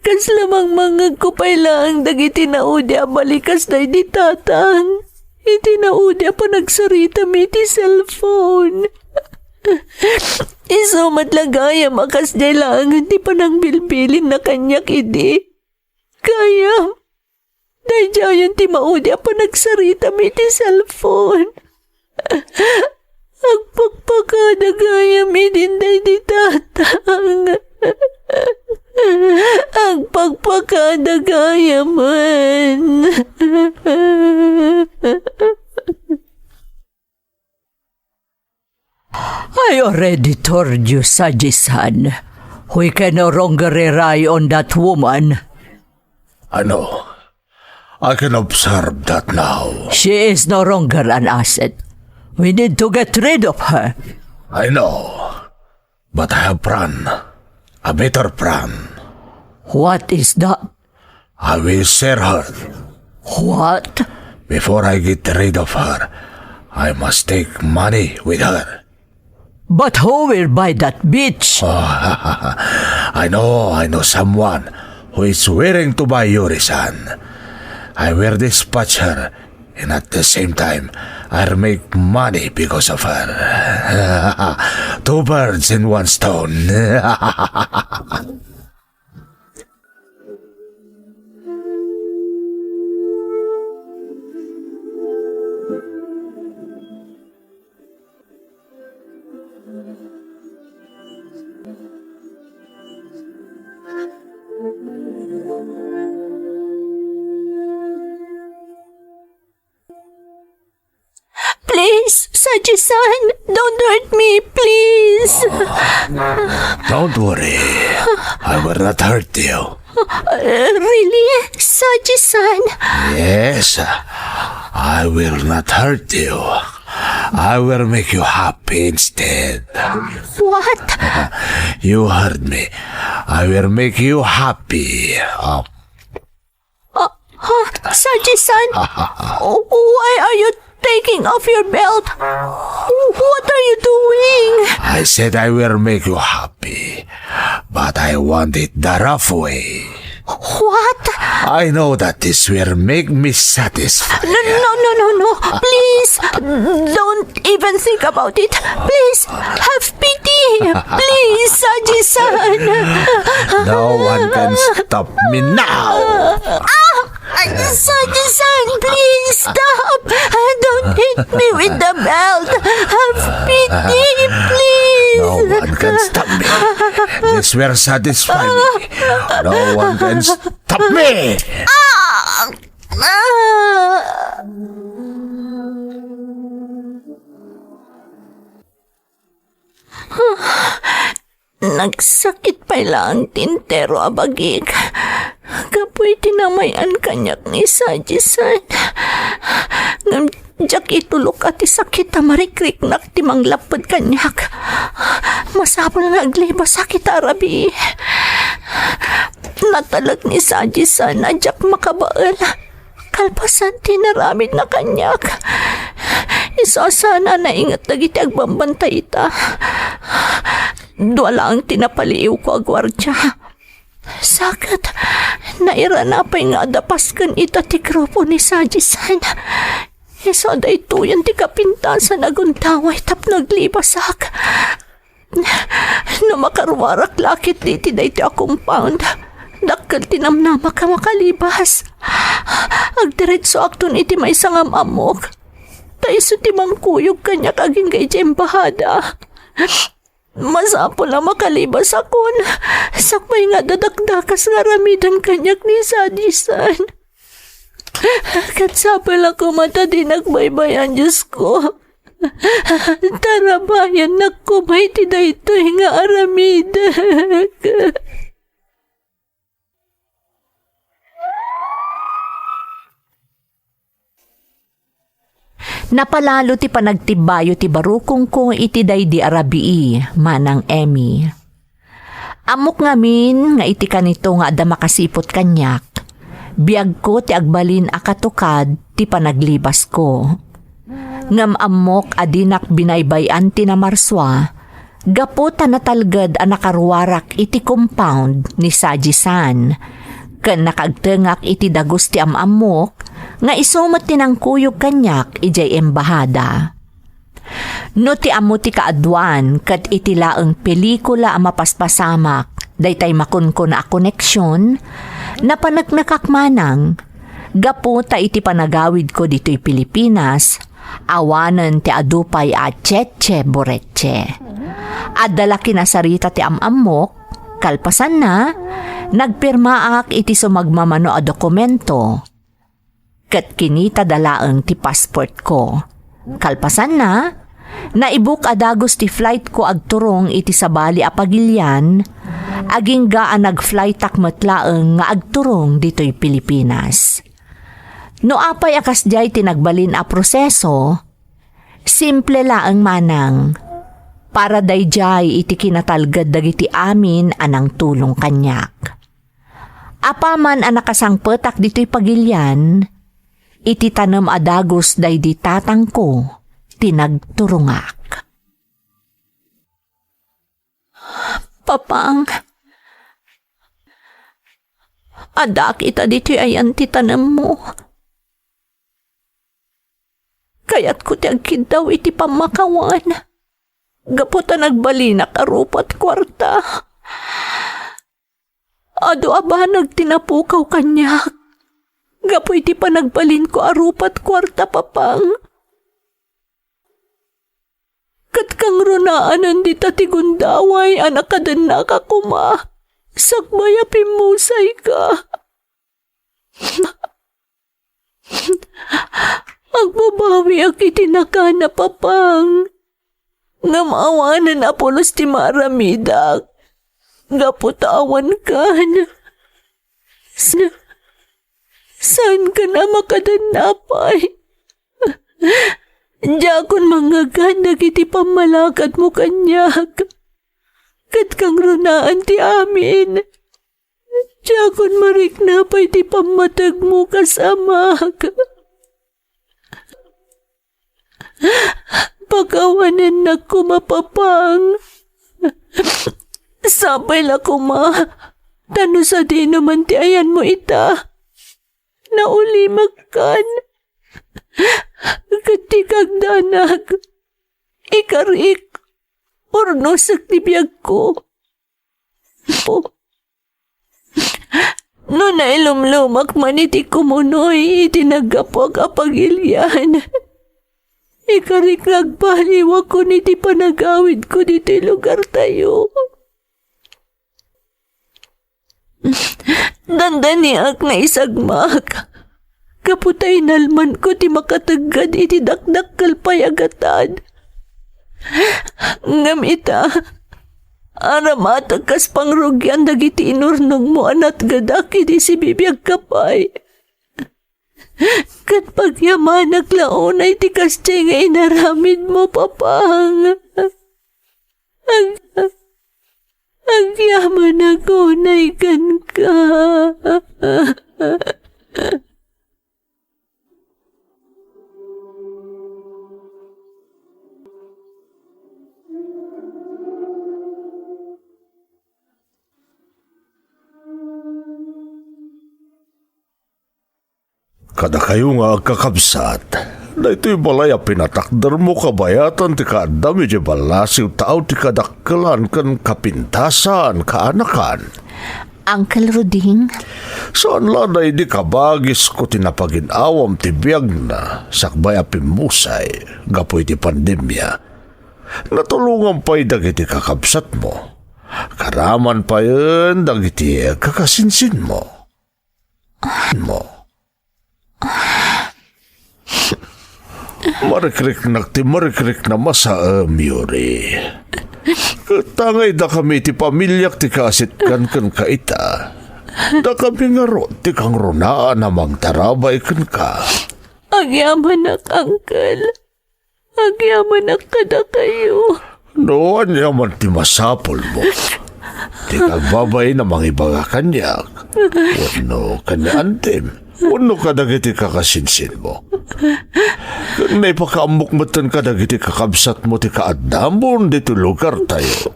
Kasla mangmangngegko pay laeng dagiti naudi a balikas daydi tatang. Iti naudi a panagsaritami iti cellphone. Isu met la gayam a kasdiay laengen ti panangbilbilinna kaniak idi. Gayam, daydiayen ti maudi a panagsaritami iti cellphone. Agpakpakada gayam idin daydi tatang. Agpakpakada gayamen. I already told you, Saji-san. We can no longer rely on that woman. I know. I can observe that now. She is no longer an asset. We need to get rid of her. I know. But I have plan. A better plan. What is that? I will share her. What? Before I get rid of her, I must take money with her. But who will buy that bitch? I know, I know someone who is willing to buy Yuri-san. I will dispatch her, and at the same time, I'll make money because of her. Two birds in one stone. Please, Saji-san, don't hurt me, please. Don't worry. I will not hurt you. Uh, really, Saji-san? Yes, I will not hurt you. I will make you happy instead. What? You heard me. I will make you happy. Uh, Uh, huh? Saji-san, why are you taking off your belt? What are you doing? I said I will make you happy, but I want it the rough way. What? I know that this will make me satisfied. No, no, no, no, no. Please, don't even think about it. Please, have pity. Please, Saji-san. No one can stop me now. Ah! Ay, Saji-san, please stop. Ah, don't hit me with the belt. Have pity, please. No one can stop me. This will satisfy me. No one can stop me. Ah! Ah! Nagsakit pay laeng ti entero a bagik gapu iti namay-an kaniak ni Saji-san. Ngem diak itulok a ti sakit a marikriknak ti manglapped kaniak. Masapul nga aglibasak ita a rabii. Natalek ni Saji-san a diak makabael. Kalpasan ti inaramidna kaniak, isu a saan a nainget dagiti agbambantay ita. Dua laeng ti napaliiwko a guardia. Sa ket, Nairana pay nga adda pasken ita ti grupo ni Saji-san. Isu a daytoyen ti kapintasan a gundaway tapno aglibasak. No makaruarak la ketdi iti daytoy a compound, dakkel ti namnamak a makalibas. Agdiretsoakton iti maysa nga am-ammok. Ta isu ti mangkuyog kaniak agingga idiay embahada. Masapul a makalibasakon, sakbay nga adda dakdakas nga aramiden kaniak ni Saji-san. Ket sapay la koma ta dinak baybay-an, Diosko. Tarabayannak koma iti daytoy nga aramidek. Napalalo ti panagtibbayo ti barukongko iti daydi a rabii, Manang Emmy. Ammok ngamin nga iti kanito nga adda makasiput kaniak, biagko ti agbalin a katukad ti panaglibasko. Ngem ammok a dinak binaybay-an ti namarsua, gapu ta natalged a nakaruarak iti compound ni Saji-san, ken nakaagtengak iti dagus ti am-ammok nga isu met ti nangkuyog kaniak idiay embahada. No ti ammo ti kaaduan ket iti laeng pelikula a mapaspasamak daytay makunkuna a koneksion, napaneknekak manang, gapu ta iti panagawidko ditoy Pilipinas, awanen ti adu pay a cheche boreche. Adda la kinasarita ti am-ammok, kalpasanna, nagpirmaak iti sumagmamano a dokumento. Ket kinitada laeng ti passportko. Kalpasanna, naibuk a dagus ti flightko agturong iti sabali a pagilian, agingga a nag-flightak met laeng nga agturong ditoy Pilipinas. No apay a kasdiay ti nagbalin a proseso, simple laeng manang. Para daydiay iti kinatalged dagiti amin a nangtulong kaniak. Apaman a nakasangpetak ditoy pagilian, iti tanem a dagus daydi tatangko ti nagturongak. Papang, addaak ita ditoy ayan ti tanemmo. Kayatko ti agkiddaw iti pammakawan, gapu ta nagbalinak a rupat kuarta. Adu a banag ti napukaw kaniak gapu iti panagbalinko a rupat kuarta, Papang. Ket kangrunaanen dita ti gundaway a nakadennaka koma, sakbay a pimmusayka. Agbabawiak iti nakana, Papang. Ngem awanen a pulos ti maaramidak. Gapu ta awankan. Sa-, saankan a makadanna pay. Diakon mangngegan dagiti pammalakadmo kaniak. Ket kangrunaan ti amin. Diakon marikna pay ti pammategmo kas amak. Pakawanennak koma, Papang. Sapay la koma, ta no sadino man ti ayanmo ita, naulimakkan. Ket ti kagdanag, ikarik, urnosek ti biagko. No nailumlumak man iti kumunoy iti naggapuak a pagilian, ikarik nga agbaliwakon iti panagawidko ditoy lugartayo. Dandaniak nga isagmak, gapu ta inalmanko ti makategged iti dakdakkel pay a gatad. Ngem ita, aramatek kas pangrugian dagiti inurnongmo a natgedak idi sibibiagka pay. Ket pagyamanak la unay ti kasdiay nga inaramidmo, Papang. Ag-, agyamanak unay kenka. Kadakayo nga agkakabsat, daytoy balay a pinatakdermo kabayatan ti kaaddam idiay ballasiw taaw ti kadakkelan ken kapintasan, kaanakan. Uncle Ruding? Saan la daydi kabagisko ti napagin-awam ti biagna sakbay a pimmusay gapu iti pandemia. Natulongan pay dagiti kakabsatmo. Karaman payen dagiti kakasinsinmo. Mo. Marikriknak ti marikrikna masaem, Yuri. Ket tangay dakami ti pamiliak ti kaasitgan kenka ita. Dakami ngarud ti kangrunaan a mangtarabay kenka. Agyamanak, Uncle. Agyamanak kadakayo. No ania man ti masapulmo, ti kagbabain a mangibaga kaniak, wenno ken ni Antim, wenno kadagiti kakasinsinmo. Ken naipakaammok metten kadagiti kakabsatmo ti kaaddamon ditoy lugartayo.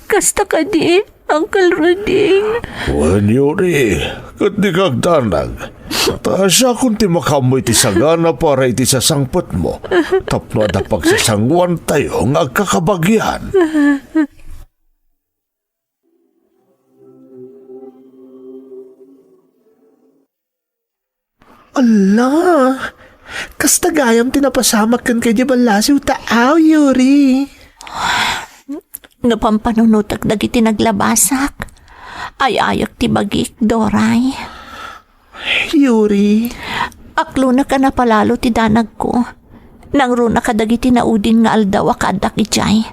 Kasta kadi, Uncle Ruding? Wen, Yuri, ket dika agdanag. Ta siakon ti makaammo iti sagana para iti sasangpetmo, tapno adda pagsasanguantayo nga agkakabagian. Alla, kasta gayam ti napasamak kenka idiay ballasiw taaw, Yuri. No pampanunotek dagiti naglabasak, ay-ayek ti bagik, Doray. Yuri. Aklonek a napalalo ti danagko. Nangruna kadagiti naudin nga aldaw a kaaddak idiay.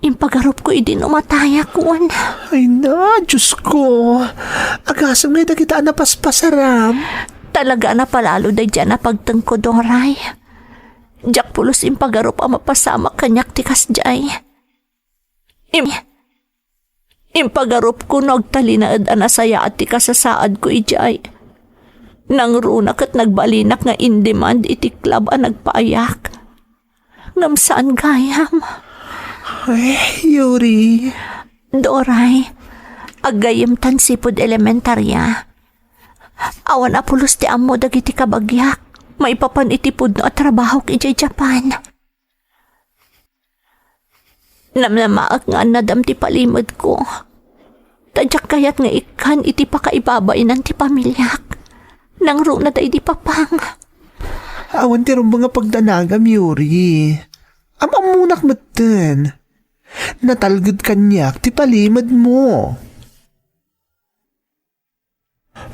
Impagarupko idi no matayak, wen. Ay na, Diosko. Agasem nga dagita a napaspasaram. Talaga a napalalo daydi a napagtengko, Doray. Diak pulos impagarup a mapasamak kaniak ti kasdiay. Im-, impagarupko no agtalinaed a nasayaat ti kasasaadko idiay. Nangruna ket nagbalinak nga in-demand iti club a nagpaayak. Ngem saan gayam. Ay, Yuri. Doray, aggayem tan sipud elementaria. Awan a pulos ti ammo dagiti kabagiak maipapan iti pudno a trabahok idiay Japan. Namnamaek nga annadam ti palimedko. Ta diak kayat nga ikkan iti pakaibabainan ti pamiliak. Nangruna daydi papang. Awan ti rumbeng a pagdanagam, Yuri. Am-ammonak metten. Natalged kaniak ti palimedmo.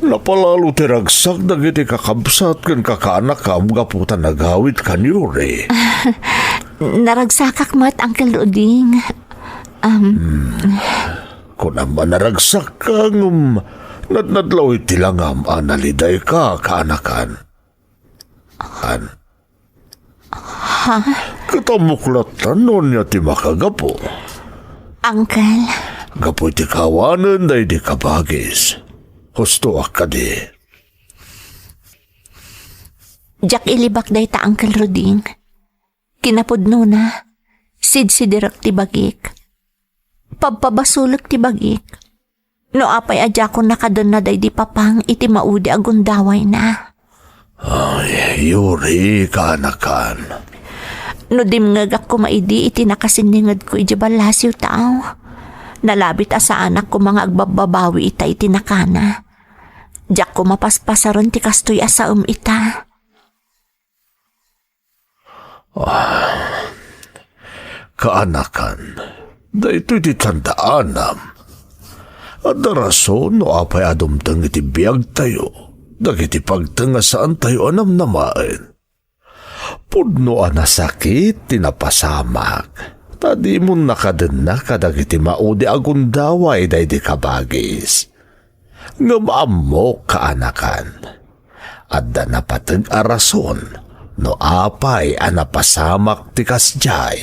Napalalo ti ragsak dagiti kakabsat ken kakaanakam gapu ta nagawidkan, Yuri. Naragsakak met, Uncle Ruding. Um, Hmm. Kunam a naragsakka ngem nadnadlaw iti langam a nalidayka, kaanakan. An. Ha? Ket ammok latta no ania ti makagapu. Uncle. Gapu iti kaawanen daydi kabagis. Hustoak kadi. Diak ilibak dayta, Uncle Ruding. Kinapudnona, sidsidirek ti bagik. Pabpabasolek ti bagik. No apay a diakon nakadenna daydi papang iti maudi a gundawayna. Ay, Yuri, kaanakan. No dimngegak koma idi iti nakasinningedko idiay ballasiw taaw, nalabit a saanak koma nga agbabbabawi ita iti nakana. Diak koma paspasaren ti kastoy a saem ita. Ah, kaanakan, daytoy ti tandaanam. Adda rason no apay a dumteng iti biagtayo dagiti pagteng a saantayo a namnamaen. Pudno a nasakit ti napasamak, ta dimon nakadenna kadagiti maudi a gundaway daydi kabagis. Ngem ammok, kaanakan, adda napateg a rason no apay a napasamak ti kasdiay.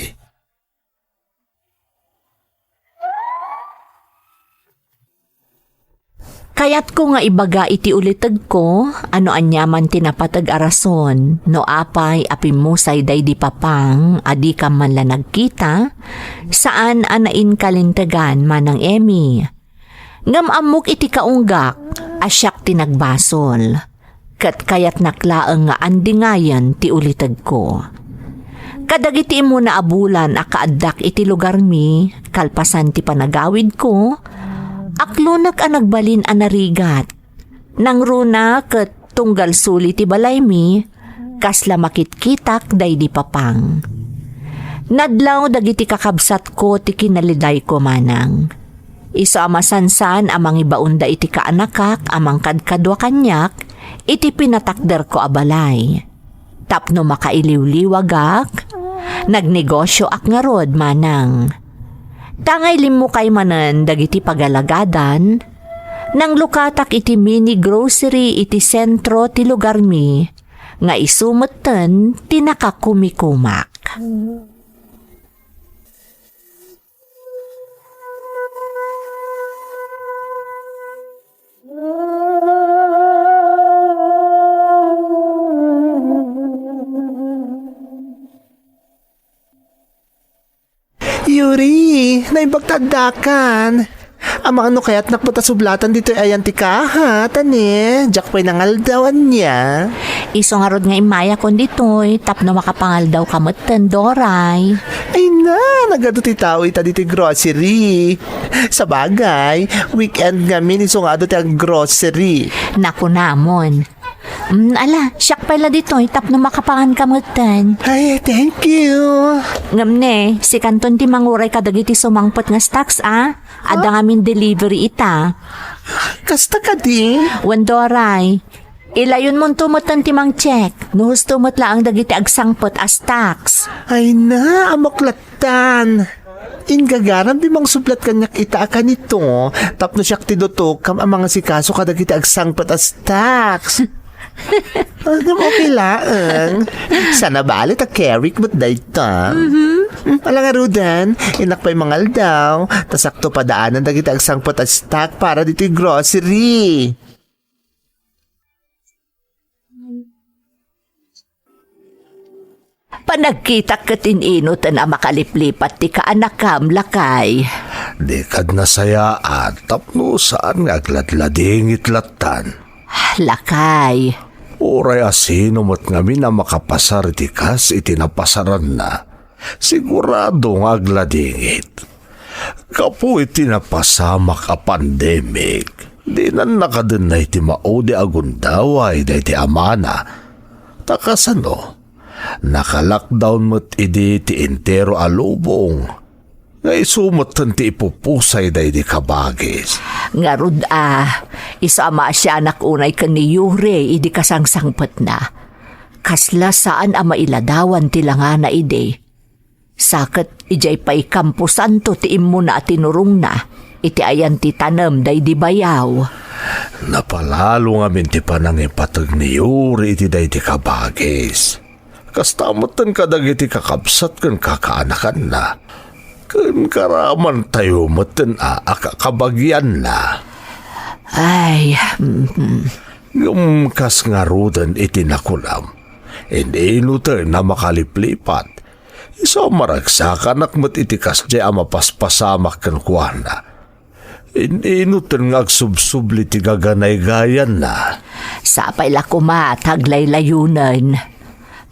Kayatko nga ibaga iti ulitegko a no aniaman ti napateg a rason no apay a pimmusay daydi papang a dikam man la nagkita, saan a nainkalintegan, Manang Emmy. Ngem ammok iti kaunggak a siak ti nagbasol, ket kayatnak laeng nga andingayen ti ulitegko. Kadagiti immuna a bulan a kaaddak iti lugarmi, kalpasan ti panagawidko, aklonek a nagbalin a narigat. Nangruna ket tunggal suli ti balaymi, kasla makitkitak daydi papang. Nadlaw dagiti kakabsatko ti kinalidayko manang. Isu a masansan a mangibaonda iti kaanakak a mangkadkadua kaniak iti pinatakderko a balay. Tapno makailiwliwagak, nagnegosioak ngarud manang. Tangay limmukay manen dagiti pagalagadan, nanglukatak iti mini grocery iti sentro ti lugarmi, nga isu metten ti nakakumikumak. Yuri, naimbag ta addakan. Amangan no kayatnak met a sublatan ditoy ayan ti kaha, tani, diak pay nangaldaw ania. Isu ngarud nga immayakon ditoy tapno makapangaldawka metten, Doray. Ay na, nagadu ti tao ita ditoy grocery. Sabagay, weekend ngamin isu nga adu ti ag-grocery. Nakunamon. Mm, ala, siak pay la ditoy tapno makapanganka metten. Ay, thank you. Ngem ne, sikanton ti manguray kadagiti sumangpet nga stocks, a? Adda ngamin delivery ita. Kasta kadi? Wen, Doray. Ilayonmonto metten ti mangcheck. No husto met laeng dagiti agsangpet a stocks. Ay na, amak lattan. Ingagaram ti mangsublat kaniak ita a kanito, tapno siak ti dutok kam a mangasikaso kadagiti agsangpet a stocks. Ah, okay laeng. Sana bale ta Kerik met dayta. Mm, ala ngaruden, innak pay mangaldaw, ta sakto padaanan dagiti agsangpet a stock para ditoy grocery. Panagkitak ket in-inuten a makaliplipat ti kaanakam, lakay. Dikad nasayaan tapno saan nga agladladingit lattan. Lakay. Uray a sino met ngamin a makapasar iti kas iti napasaranna, sigurado nga agladingit. Gapu iti napasamak a pandemic, dinan nakadenna iti maudi a gundaway daydi amana. Ta kasano, naka-lockdown met idi ti entero a lubong, nga isu metten ti ipupusay daydi kabagis. Ngarud a, isu a maasianak unay ken ni Yuri idi kasangsangpetna. Kasla saan a mailadawan ti langana idi. Sa ket idiay pay kamposanto ti immuna a tinurongna iti ayan ti tanem daydi bayaw. Napalalo ngamin ti panangipateg ni Yuri iti daydi kabagis. Kasta metten kadagiti kakabsat ken kakaanakanna. Ken karamantayo metten a, a kakabagianna. Ay, mm. Ngem kas ngaruden iti nakunam, in-inuten a makaliplipat. Isu a maragsakanak met iti kasdiay a mapaspasamak kenkuana. In-inuten nga agsubsubli ti gaganaygayanna. Sapay la koma ta aglaylayunen.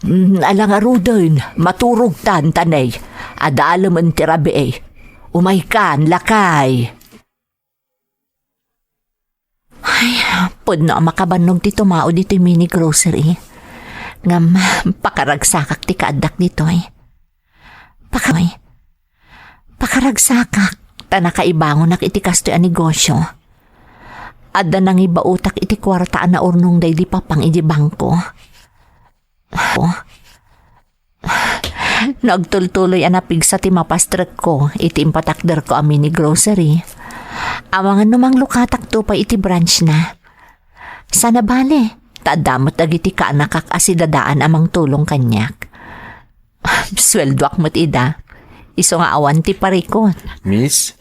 Mm, ala ngaruden, maturogtan, tanay. Adalemen ti rabii. Umaykan, lakay. Ay, pudno a makabannog ti tumao ditoy mini grocery. Ngem, pakaragsakak ti kaaddak ditoy. Pakay, pakaragsakak, ta nakaibangonak iti kastoy a negosyo. Adda nangibaotak iti kuarta a naurnong daydi papang iti bangko. No agtultuloy a napigsa ti mapastrekko iti impatakderko a mini grocery, amangan no manglukatakto pay iti branch na. Sana bale, ta adda met dagiti kaanakak a sidadaan a mangtulong kaniak. Sueldoak met ida. Isu nga awan ti parikot. Miss,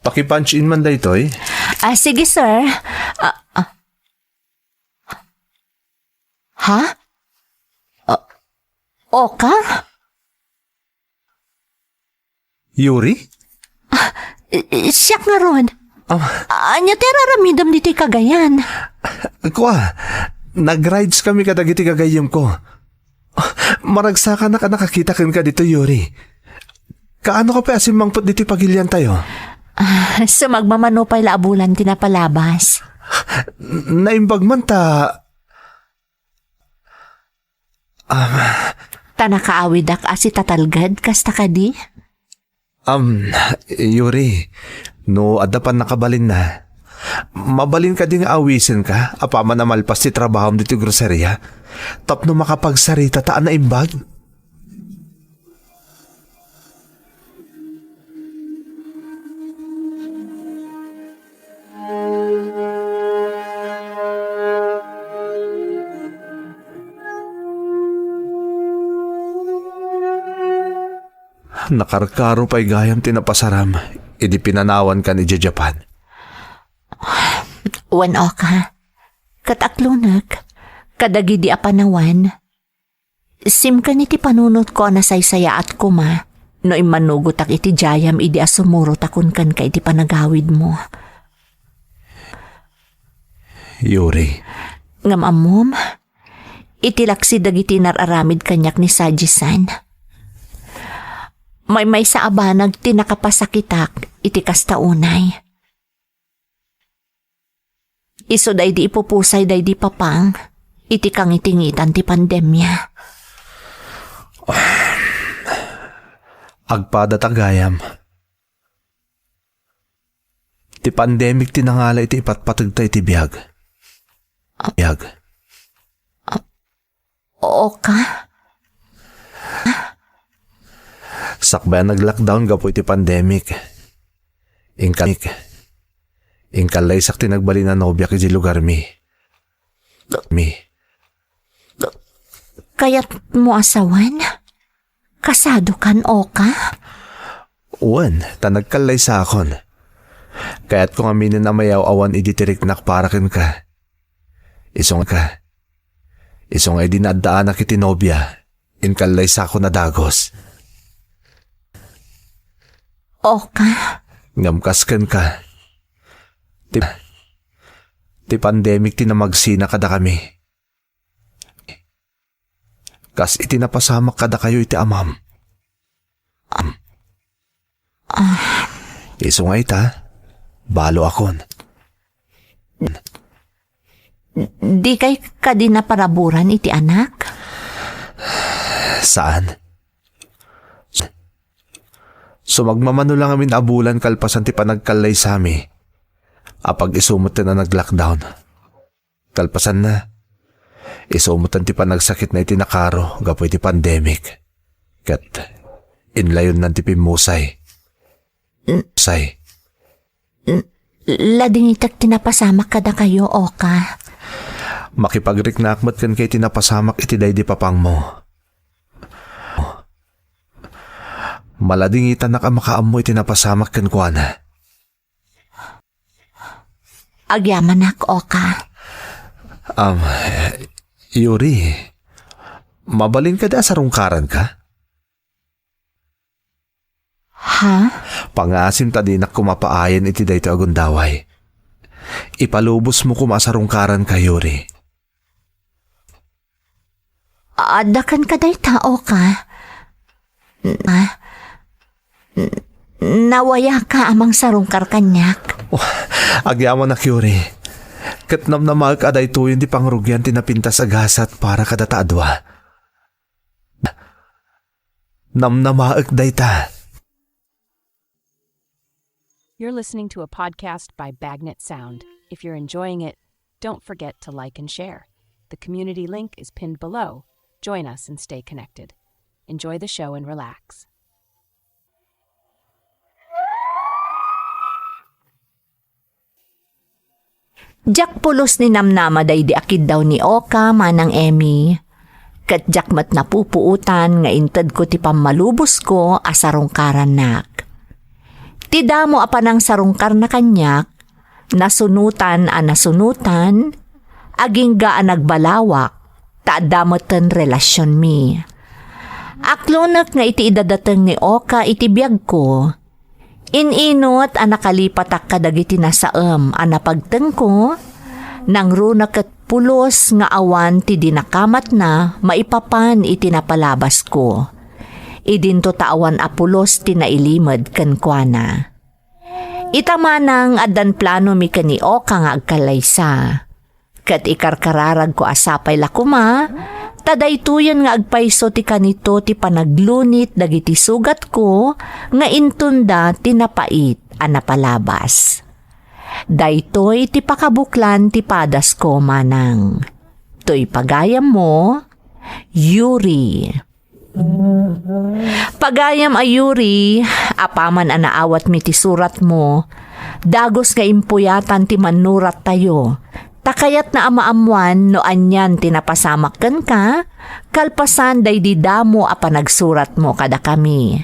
paki-punch in man daytoy. Ah, sige, sir. Ah, ah. Ha? Ah, oka? Yuri? Ah, i-, i-, siak ngarud. Ah. Ania ti ar-aramidem ditoy kagayan? Kua, nag-rides kami kadagiti gagayyemko. Maragsakanak a nakakita kenka ditoy, Yuri. Kaano ka pay a simmangpet ditoy pagiliantayo? Ah, sumagmamano pay la a bulan ti napalabas. Naimbag man ta Am, Ta nakaawidak a sitatalged, kasta kadi? Am, Yuri, no adda pannakabalinna, mabalin kadi nga awisenka apaman a malpas ti trabahom ditoy groseria tapno makapagsarita ta a naimbag? Nakarkaro pay gayam ti napasaram idi pinanawankan idiay Japan. Wen, Oka, ket aklonek kadagidi a panawen. Simken iti panunotko a nasaysayaat koma no immanugotak iti diayam idi a sumurot a kunkenka iti panagawidmo. Yuri. Ngem ammom, iti laksi dagiti nar-aramid kaniak ni Saji-san, maymaysa a banag ti nakapasakitak iti kasta unay. Isu daydi ipupusay daydi papang iti kangitingitan ti pandemia. Agpada ta gayam. Ti pandemic ti nangala iti ipatpategta iti biag. Biag. Oka? Sakbay a nag-lockdown gapu iti pandemic, inkal-, inkallaysak ti nagbalin a nobiak idiay lugarmi. Mi. Kayatmo a sawen? Kasadokan, Oka? Wen, ta nagkallaysakon. Kayatko ngaminen a mayaw-awan idi ti riknak para kenka. Isu nga, isu nga idi naaddaanak iti nobia, inkallaysakon a dagus. Oka? Ngem kas kenka. Ti, ti pandemic ti namagsina kadakami. Kas iti napasamak kadakayo iti amam. Am. Ah. Isu nga ita, baloakon. Dikay kadi naparaburan iti anak? Saan? Sumagmamano la ngamin a bulan kalpasan ti panagkallaysami. Apag isu metten a nag-lockdown. Kalpasanna, isu metten ti panagsakitna iti nakaro gapu iti pandemic. Ket inlayonnan ti pimmusay. N-, Say. N-, ladingitek ti napasamak kadakayo, Oka. Makipagriknaak met kenka iti napasamak iti daydi papangmo. Maladingitanak a makaammo iti napasamak kenkuana. Agyamanak, Oka. Am, Yuri, mabalin kadi a sarungkaranka? Ha? Pangasim ta dinak koma paayen iti daytoy a gundaway. Ipalubosmo koma a sarungkaranka, Yuri. Adda kenka dayta, Oka. Na, n-, nawayaka a mangsarungkar kaniak. Oh, agyamanak, Yuri. Ket namnamaek a daytoyen ti pangrugian ti napintas a gasat para kadata a dua. Namnamaek dayta. You're listening to a podcast by Bagnet Sound. If you're enjoying it, don't forget to like and share. The community link is pinned below. Join us and stay connected. Enjoy the show and relax. Diak pulos ni namnama daydi a kiddaw ni Oka, Manang Emmy. Ket diak met napupuotan nga intedko ti pammalubosko a sarungkarannak. Ti damo a panangsarungkarna kaniak, nasunotan a nasunotan, agingga a nagbalawak, ta adda metten relasionmi. Aklonek nga iti idadateng ni Oka iti biagko, In-inut a nakalipatak kadagiti nasaem a napagtengko, nangruna ket pulos nga awan ti dinakamatna maipapan iti napalabasko. Idinto ta awan a pulos ti nailimed kenkuana. Ita manang addan planomi ken ni Oka nga agkallaysa. Ket ikarkararagko a sapay la koma, ta daytoyen nga agpayso ti kanito ti panaglunit dagiti sugatko nga intunda ti napait a napalabas. Daytoy ti pakabuklan ti padasko manang. Toy pagayammo, Yuri. Pagayam a Yuri, apaman a naawatmi ti suratmo, dagus nga impuyatan ti mannurattayo, ta kayatna a maammoan no anian ti napasamak kenka, kalpasan daydi damo a panagsuratmo kadakami.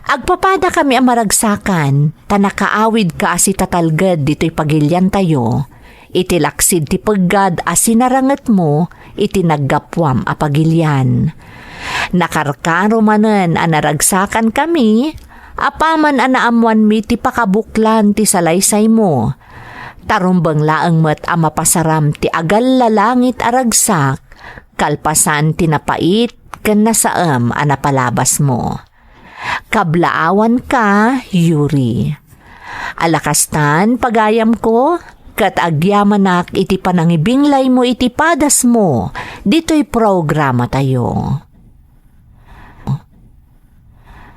Agpapadakami a maragsakan, ta nakaawidka a sitatalged ditoy pagiliantayo, iti laksid ti peggad a sinarangetmo iti naggapuam a pagilian. Nakarkaro manen a naragsakankami, apaman a naammoanmi ti pakabuklan ti salaysaymo. Ta rumbeng laeng met a mapasaram ti agallalangit a ragsak, kalpasan ti napait ken nasaem a napalabasmo. Kablaawanka, Yuri. Ala kastan, pagayamko, ket agyamanak iti panangibinglaymo iti padasmo ditoy programatayo.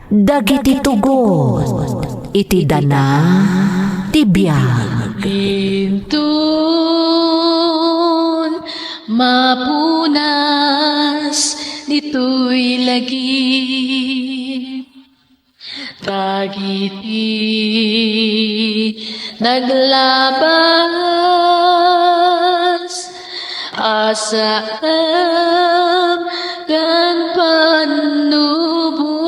Dagiti tugot iti dana ti biag. Inton mapunas ditoy lagip, dagiti naglabas a saem ken pannubo,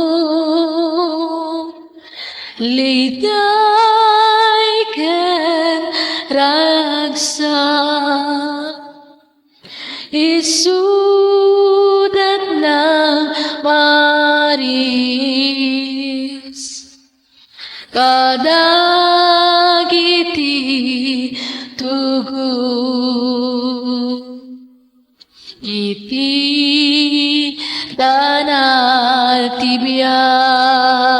liday ken ragsak. Isudatna maris kadagiti tugot iti dana ti biag.